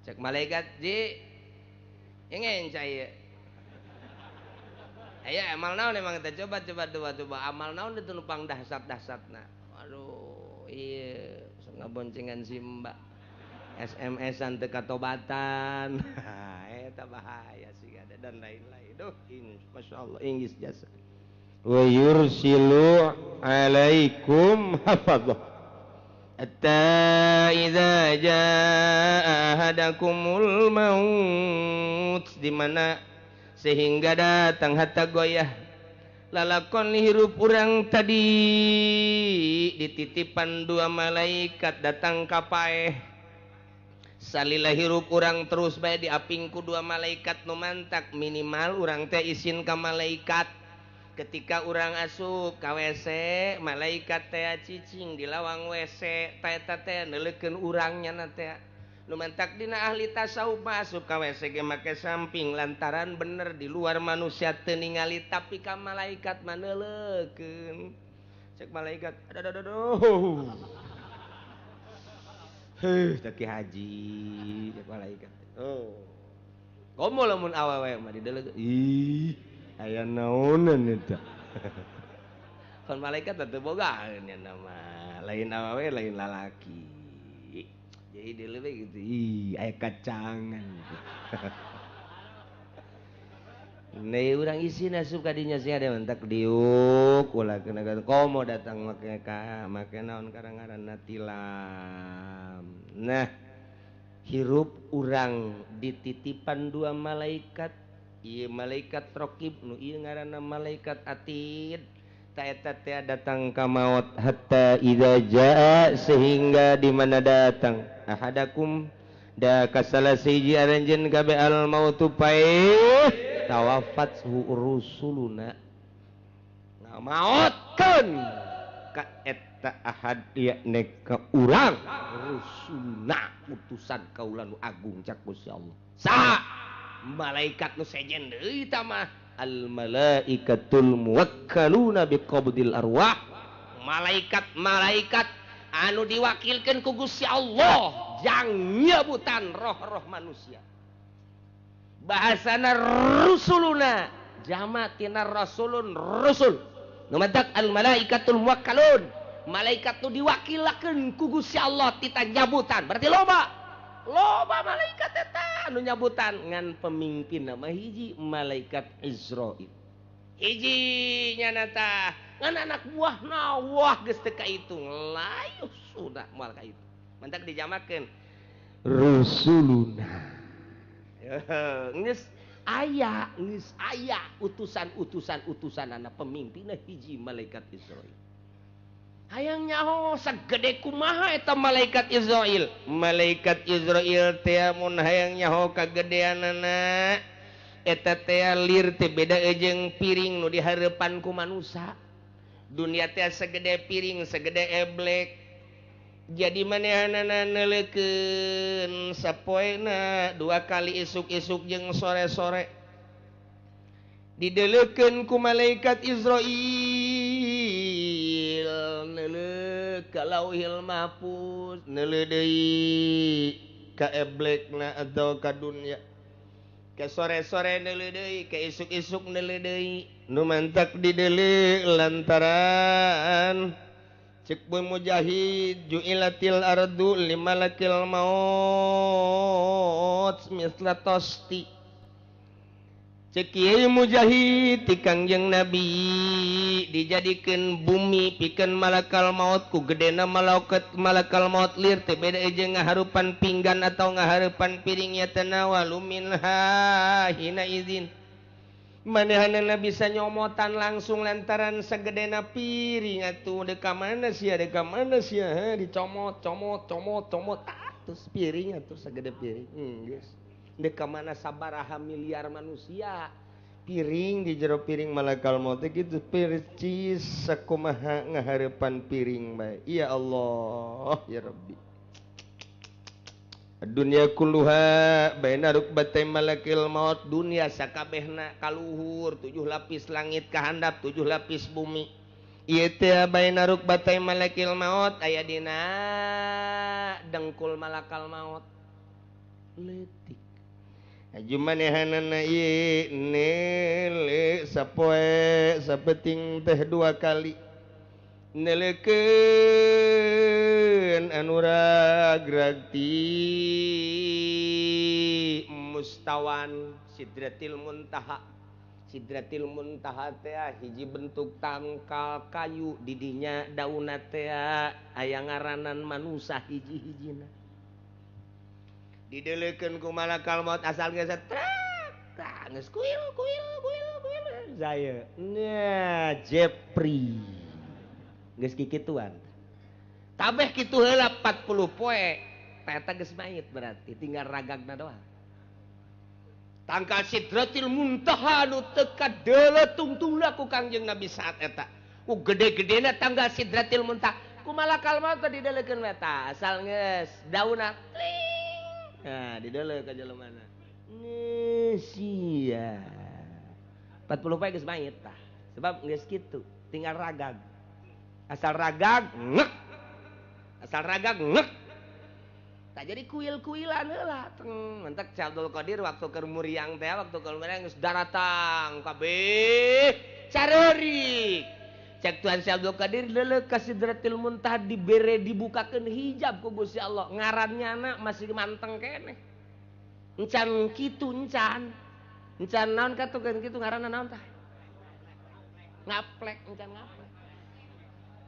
[SPEAKER 4] Cek malaikat ji. Ngenca ieu. Ayo amal naon emang kita coba coba amal naon itu nupang dahsat-dahsatna. Aduh, iya ngaboncengan si mbak. SMS-an teu katobatan. Eta bahaya sih ada dan lain-lain. Duh, masyaallah inggris jasa.
[SPEAKER 3] Wa yursilu alaikum hafadzah.
[SPEAKER 4] Hatta idza jaa ahadakumul maut, di mana sehingga datang hatta goyah lalakon hirup urang tadi dititipan dua malaikat datang ka paeh. Salila hirup urang terus bae diapingku dua malaikat nu mantak, minimal urang teh isin ka malaikat. Ketika urang asup ka WC, malaikat teh cicing di lawang WC, teh eta teh neuleukeun urang nyana teh. Nu mantak dina ahli tasawuf masuk ka WC ge make samping lantaran bener di luar manusia teu ningali tapi ka malaikat mah neuleukeun. Cek malaikat, aduh aduh aduh. Heuh, cek Ki Haji, cek malaikat. Oh. Komo lamun awewe mah dideuleuk. Ih, aya naonan eta. Kon malaikat teh teu bogaeun nya mah. Lain awewe lain lalaki. Jadi dia lebih gitu, ih, aya kacangan. Nih urang isi nasup kadinya sih ada mentak diuk, ulah kena komo datang make ka, make naon karang-ngaranna tilam. Nah, hirup urang dititipan dua malaikat, ieu malaikat raqib nu ieu ngaranna malaikat atid. Eta teh datang ka maut hatta idza jaa, sehingga di mana datang ahadakum da kasala siji aranjeun kabeh al mautu paeh tawafat rusuluna ngamaotkeun ka eta ahad yakni ka urang rusuluna utusan kaula nu agung cak Gusti Allah. Saha malaikat nu sejen deui tah mah al malaikatul muwakkaluna biqabdil arwah, Malaikat-malaikat anu diwakilkeun ku Gusti Allah jang nyebutan roh-roh manusia. Bahasana rusuluna jama tina rasulun rusul. Nu matak al malaikatul muwakkalun. Malaikat nu diwakilakeun ku Gusti Allah tita nyabutan. Berarti loba. Loba malaikat eta anu nyabutan ngan pemimpin nama hiji malaikat Israil. Hiji nyana tah ngan anak buah nawah geus teu kaitung layuh sudah moal kaitung. Mantak dijamakeun rusuluna. Geus aya utusan-utusan utusanana pemimpinna hiji malaikat Israil. Hayang nyaho sagede kumaha eta malaikat Israil.
[SPEAKER 3] Malaikat Israil teh mun hayang nyaho kagedeanana eta teh lir teh beda jeung piring nu dihareupan ku manusa. Dunia teh segede piring, segede eblek. Jadi manehanana neuleukeun sapoena dua kali isuk-isuk jeung sore-sore. Dideleukeun ku malaikat Israil neuleuh ka Lauhil Mahfuz, neuleuh deui ka eblekna atau ka dunya. Ke sore-sore neuleuh deui, ke isuk-isuk neuleuh deui. Nu mantak dideuleuh lantaran cek Bu Mujahid ju'ilatil ardu limalakil maut misla tosti. Cek Kiai Mujahid ti Kangjeng Nabi dijadikeun bumi pikeun malakal maut ku gedena malakal maut lir teh beda jeung ngaharupan pinggan atau ngaharupan piring ya tanawalu minha hina izin. Manehanana bisa nyomotan langsung lantaran segedena piring atuh deka mana sia dicomot comot comot comot terus piring atuh segede piring. Geus deka mana sabaraha miliar manusia piring di jero piring malakal maut gitu percis sakumaha ngahareupan piring bae. Ya Allah ya Rabbi. Dunia kulluha baina rukbatay malakil maut. Dunia sakabehna kaluhur 7 lapis langit kahandap 7 lapis bumi. Ieu teh baina rukbatay malakil maut aya dina dengkul malakal maut leutik. Aju manehanana ieu neuleuh sapoe sapeting teh 2 kali neleukeun anu ragrag ti
[SPEAKER 4] mustawan Sidratil Muntaha. Sidratil Muntaha teh hiji bentuk tangkal kayu didinya daunna teh aya ngaranan manusa hiji-hijina. Dideleukeun ku malakal maut asal geus trek geus kuil kuil kuil kuil saya nya Jepri geus kikituan kabeh kitu heula 40 poe eta geus mayit berarti tinggal ragagna doang. Tangkal Sidratil Muntaha nu teu kadeuleu tungtungna ku Kangjeng Nabi saat eta ku gede-gedena tanggal Sidratil Muntaha ku malakal maut teh dideleukeun eta asal geus daunna tling. Nah, dideuleu ka jelema na. Sia. 40 poe geus mayit tah. Sebab geus kitu, tinggal ragag. Asal ragag ngek. Asal ragag ngek. Tah jadi kuil-kuilan heula. Teng, mentak Syekh Abdul Qadir waktu keur muriang teh, waktu keur muriang geus daratang kabeh careurik. Cek Tuhan Syekh Abdul Qadir deuleu ka Sidratil Muntaha dibere dibukakeun hijab ku Gusti Allah. Ngarannyana masih manteng keneh. Encan kitu encan. Encan naon katukeun kitu ngaranna naon tah? Ngaplek, encan ngaplek.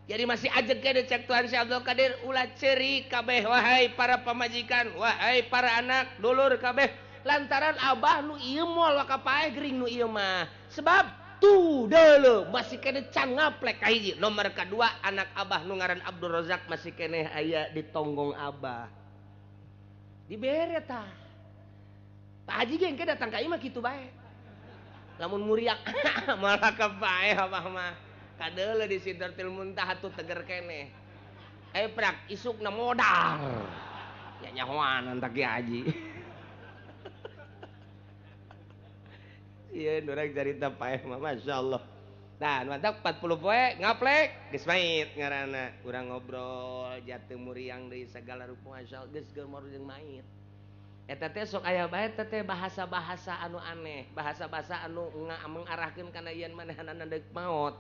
[SPEAKER 4] Jadi masih ajeg keneh cek Tuhan Syekh Abdul Qadir ulah ceurik kabeh wahai para pamajikan, wahai para anak, dulur kabeh lantaran abah nu ieu moal waka paeh gering nu ieu mah. Sebab tuh dulu masih kene can ngaplek kahiji. Nomor kedua anak abah nu ngaran Abdul Rozak masih kene aya di tonggong abah dibere tah. Pak Haji ge engke datang ka imah kitu bae lamun muriak malah ka paeh abah mah kadeuleu di Sidratil Muntaha tuh teger kene prak isukna modar ya nyahoanan tah Ki Haji. Iya, orang cerita paeh mah, Masya Allah. Tah mantap 40 poe ngaplek geus mait ngaranna. Urang ngobrol jatuh muriang deui segala rupa masyaallah geus geumor jeung mait. Eta teh sok aya bae teh bahasa-bahasa anu aneh, bahasa-bahasa anu mengarahkeun kana yen manehanana deuk maot.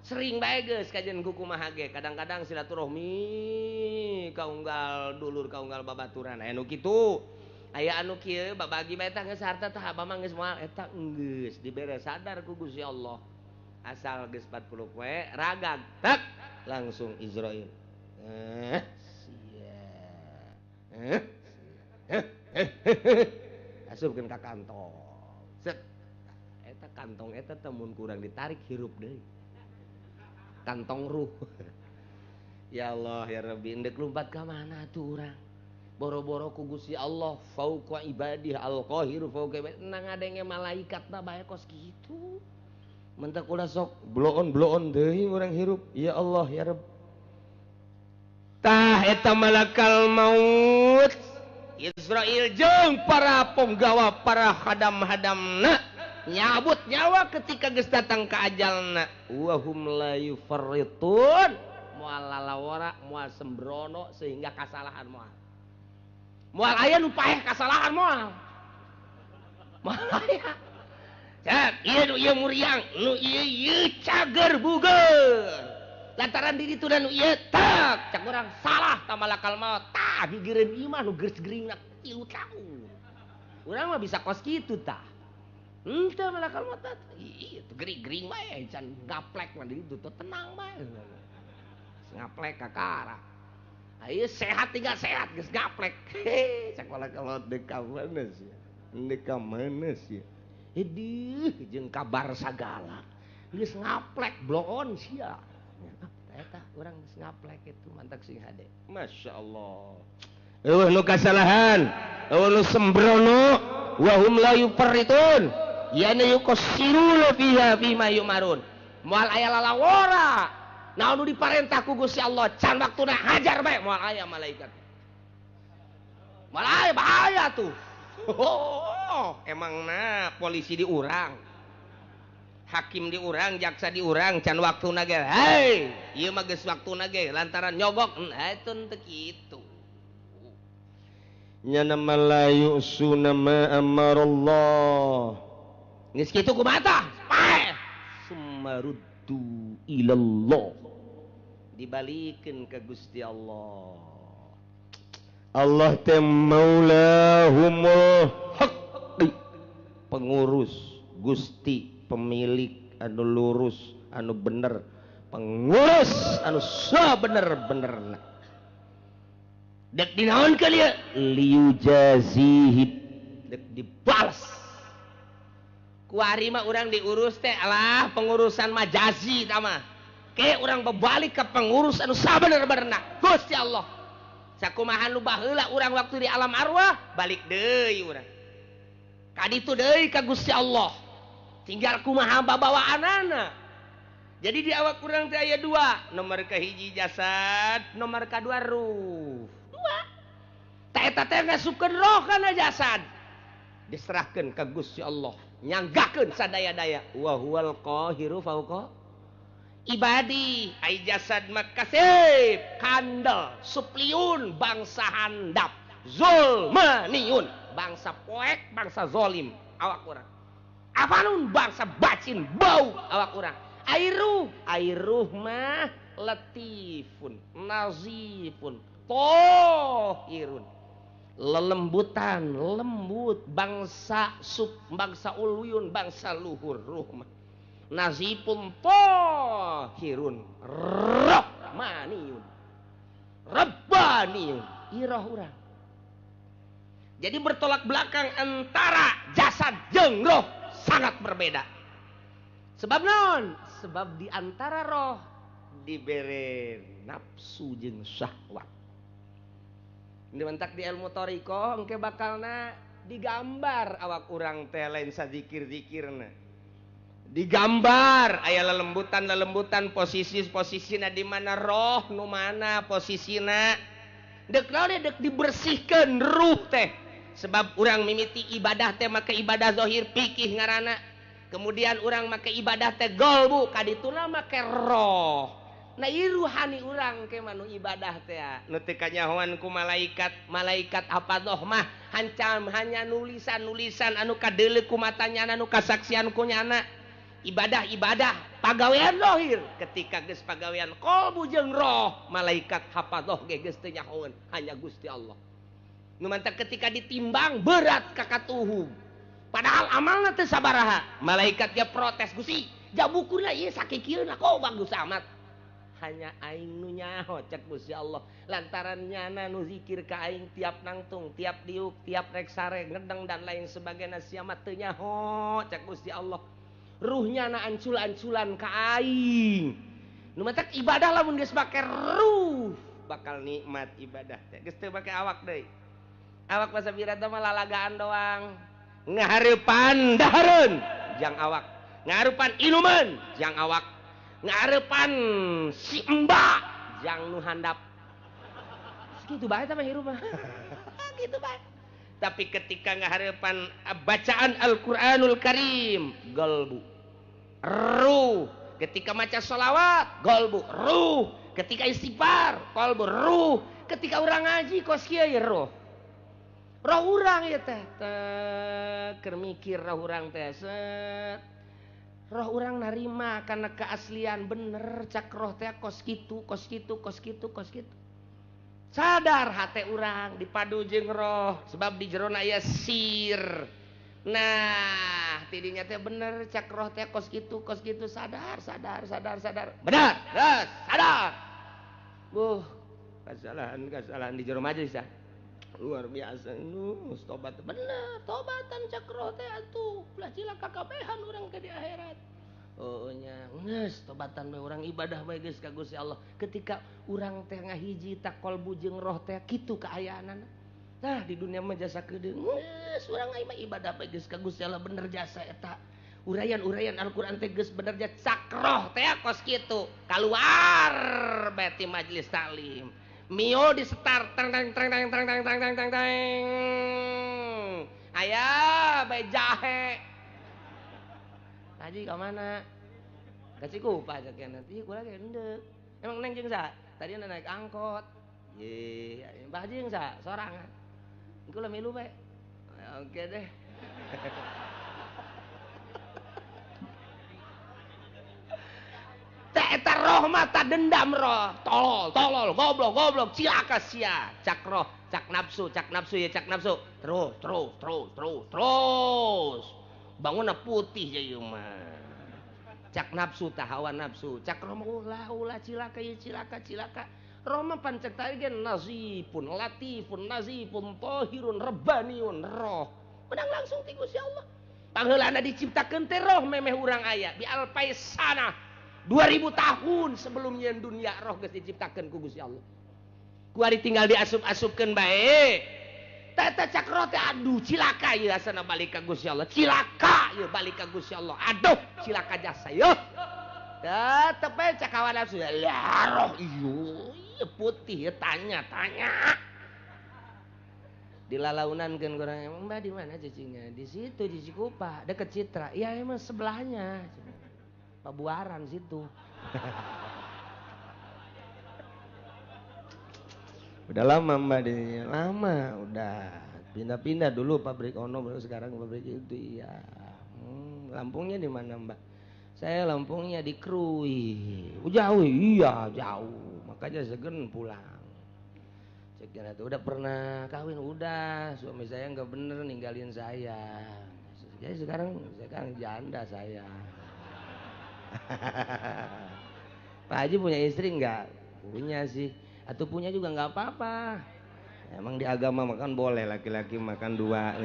[SPEAKER 4] Sering bae geus kajian ku kumaha ge, kadang-kadang silaturahmi kaunggal dulur kaunggal babaturan aya nu kitu. Aya anu kieu babagi bae tah geus harta tah abah mah geus moal eta geus dibere sadar ku Gusti Allah. Asal geus 40 poe ragag tek langsung Israil. Sia. Asupkeun ka kantong. Set. Eta kantong eta teh mun kurang ditarik hirup deui. Kantong ruh. Ya Allah ya Rabbi, endek lumpat ka mana tuh urang? Boro-boro ku Gusti Allah fauqa ibadih al-qahiru fauqa ibadih. Nang ngadenge malaikat na bae kos kitu. Mentak ulah sok bloon-bloon deui urang hirup. Ya Allah ya Rabb. Tah eta malakal maut Israil jeung para penggawa para hadam-hadamna nyabut nyawa ketika geus datang ka ajalna. Wa hum la yufarritun, moal lalawara moal sembrono sehingga kasalahan moal. Moal aya nu paeh kasalahan moal. Moal aya. Cak, ieu nu ieu muriang, nu ieu ieu cager buger. Lantaran diri tu dan nu ieu tak, cak urang salah ta malakal maut. Tah gigireun ieu mah nu geus geuringna 3 tahun. Urang mah bisa kos kitu tah. Henteu malakal maut tah. Ieu tuh gering-gering bae can gaplek mah di ditu teh tenang bae. Ngaplek kakara. Ayo sehat tinggal sehat geus gaplek. Cak malakal maut deuk ka mana sia? Deuk ka mana sia? Edih jeung kabar sagala geus ngaplek bloon sia. Eta urang geus ngaplek itu mantak sing hade. Masyaallah. Eueuh nu kasalahan, eueuh nu sembrono, wa hum la yufarritun. Yana yuqassiruna fiha fima yumarun. Moal aya lalawora. Naon nu diparentah ku Gusti Allah can waktuna hajar bae moal aya malaikat. Moal aya bahaya tuh. Oh, emang nah polisi diurang, hakim diurang, jaksa diurang, can waktuna ge. Hei, ieu mah geus waktuna ge lantaran nyogok, eta teu kitu.
[SPEAKER 3] Nya nama la yusuna ma amarallah.
[SPEAKER 4] Geus kitu kumaha tah? Paeh. Sumaruddu ilallah. Dibalikeun ka Gusti Allah.
[SPEAKER 3] Allah teh maulahumul haq, pengurus Gusti, pemilik anu lurus anu bener, pengurus anu sabener-benerna.
[SPEAKER 4] Dek dinaonkeun ieu? Liujazihi, dek dibalas. Kuari mah urang diurus teh alah pengurusan majazi tah mah. Ke urang berbalik ke pengurus anu sabener-benerna Gusti Allah. Sakumaha nu baheula urang waktu di alam arwah balik deui urang. Ka ditu deui ka Gusti Allah. Tinggal kumaha babawaanana. Jadi di awak urang teh aya dua, nomor kahiji jasad, nomor kadua ruh. Dua. Ta eta teh ngasupkeun roh kana jasad. Diserahkeun ka Gusti Allah, nyanggakeun sadaya-daya. Wa huwal qahiru fauqa ibadi. Ai jasad makasib kandel supliun bangsa handap zulmaniun bangsa poek bangsa zolim awak urang apanun bangsa bacin bau awak urang. Airuh airuh mah latifun nazifun tohirun lelembutan lembut bangsa sub bangsa uluyun bangsa luhur ruh mah nazipun tohirun rahmaniyun rabbaniyun iroh urang. Jadi bertolak belakang antara jasad jeung roh sangat berbeda. Sebab naon? Sebab di antara roh dibere nafsu jeung syahwat. Ini mentak di ilmu thariqah engke bakalna digambar awak urang teh lain sadzikir-zikirna. Digambar aya lelembutan-lelembutan posisi-posisina di mana roh nu mana posisina. Dek naon dek dibersihkeun ruh teh. Sebab urang mimiti ibadah teh make ibadah zahir pikih ngaranna. Kemudian urang make ibadah teh golbu kadituna make roh. Nah ieu ruhani urang ke manu ibadah teh nu teu kanyahoan ku malaikat. Malaikat hafadah mah hancam hanya nulisan-nulisan anu kadeuleu ku matanya anu kasaksian ku nyana. Ibadah-ibadah pagawean zahir ketika geus pagawean qalbu jeung roh malaikat hafadah ge geus teu nyahoeun hanya Gusti Allah. Nu mantak ketika ditimbang berat ka katuhum. Padahal amalna teu sabaraha. Malaikat ge protes Gusti, jabukurna ieu sakikieuna kok bagus amat. Hanya aing nu nyaho cek Gusti Allah lantaran nyana nu zikir ka aing tiap nangtung tiap diuk tiap rek sare ngedeng dan lain sebagainya sia mah teu nyaho cek Gusti Allah ruhnya na ancul-anculan ka aing nu matak ibadah lamun geus make ruh bakal nikmat ibadah teh geus teu make awak deui awak masa birata mah lalagaan doang ngahareupan dahareun jang awak ngahareupan inuman jang awak ngarepan si emba jang nu handap segitu bae tah mah hirup mah gitu bae. Tapi ketika ngaharepan bacaan Al-Qur'anul Karim galbu ruh, ketika maca sholawat galbu ruh, ketika istighfar qalbu ruh, ketika urang ngaji kos kieu ye roh roh urang ieu teh keur mikir roh urang teh set roh urang narima karena keaslian bener cak roh teh kos kitu kos kitu kos kitu kos kitu sadar hate urang dipadu jeung roh sebab di jerona aya sir. Nah tidinya teh bener cak roh teh kos kitu sadar sadar sadar sadar bener geus sadar buh kesalahan di jero majelis ah luar biasa nu tobat bener tobatan cak roh teh atuh ulah cilaka kabehan urang ke di akhirat. Oh nya geus tobatan bae urang ibadah bae geus ka Gusti Allah ketika urang teh ngahiji tak qalbu jeung roh teh kitu kaayaanana. Tah di dunia mah jasa keudeung geus urang mah ibadah bae geus ka Gusti Allah bener jasa eta uraian-uraian Al-Qur'an teh geus bener jasa cak roh teh kos kitu kaluar bae ti majelis taklim Mio di start tang tang tang tang tang tang tang tang tang tang aya bae jahe haji ka mana ka Cikupa cek nanti kula ge endek emang neng jeung sa tadi naik angkot ye Mbah Haji jeung sa sorangan kula milu bae oke deh. Eta roh mata dendam roh tolol tolol goblok goblok cilaka sia cak roh cak nafsu ya cak nafsu terus terus terus terus terus bangunna putih ya mah cak nafsu tah hawa nafsu cak roh mah ulah ulah cilaka ya cilaka cilaka roh mah pancek tadi ge nazifun latifun nazifun tahirun rabbaniun roh menang langsung ti Gusti Allah pangheulana diciptakeun teh roh memeh urang aya bi alfaisana 2000 tahun sebelumnya dunia roh geus diciptakeun ku Gusti Allah. Kuari tinggal diasup-asupkeun bae. Tata cak roh teh aduh cilaka ieu asana balik ka Gusti Allah. Cilaka ieu balik ka Gusti Allah. Aduh cilaka jasa ieu. Tetep bae cak hawa nafsu. Lah roh ieu putih ieu tanya tanya. Dilalaunankeun kurang emang Mbak di mana cicingnya? Di situ di Cikupa, deket Citra. Iya emang sebelahnya. Pabuaran situ.
[SPEAKER 3] Udah lama Mbak di sini, lama udah pindah-pindah dulu pabrik ono baru sekarang pabrik itu iya. Lampungnya di mana Mbak? Saya Lampungnya di Krui. Oh, jauh iya jauh, makanya segen pulang. Cek tuh udah pernah kawin udah, suami saya nggak bener ninggalin saya. Jadi sekarang janda saya. Pak Haji punya istri enggak? Punya sih. Atau punya juga enggak apa-apa. Emang di agama makan boleh laki-laki makan dua.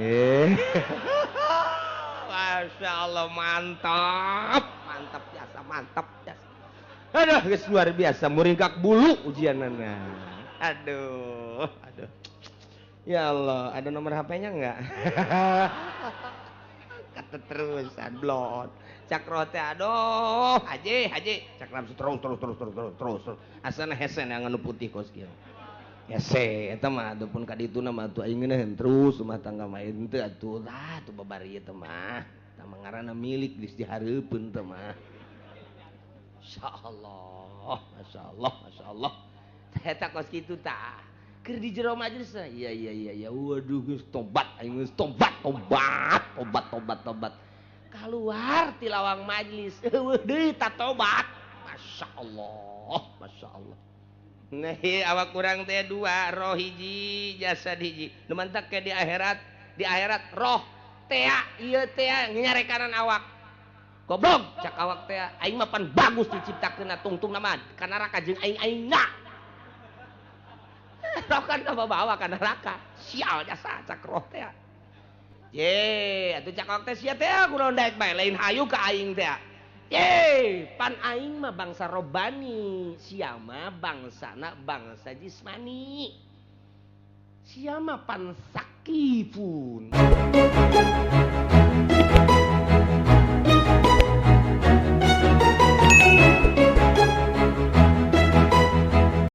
[SPEAKER 4] Masya Allah mantap, mantap jasa, mantap jasa. Aduh, guys, luar biasa muringkak bulu ujianana. Aduh, aduh.
[SPEAKER 3] Ya Allah, ada nomor HP-nya enggak? Kata terusan blon. Cak rote aduh, haji, haji. Cak nafsu terus terus terus terus terus terus. Asana hesen yang anu putih kos kieu. Hese eta mah atuh pun ka dituna mah atuh aing ngeunaheun terus rumah tangga mah henteu atuh tah atuh babari eta mah.
[SPEAKER 4] Tah ngaranna milik geus dihareupeun teh mah. Masyaallah, masyaallah, masyaallah. Eta kos kitu tah. Keur di jero majelis, iya iya iya iya, waduh geus tobat aing, geus tobat, tobat, tobat, tobat, tobat. Keluar ti lawang majelis, eueuh deui ta tobat. Masyaallah, masyaallah. Nah, awak kurang teh dua, roh hiji, jasad hiji. Nu mantak ke di akhirat roh tea ieu tea nyarekanan awak. Goblok cak awak teh, aing mah pan bagus diciptakeun tungtungna mah ka neraka jeung aing-aingna. Roh kan bawa ka neraka. Sial jasa cak roh teh. Ye, atuh cak awak teh sia teh kunaon daek bae lain hayu ka aing teh. Ye, pan aing mah bangsa robani, sia mah bangsana bangsa jismani. Sia mah pan sakifun.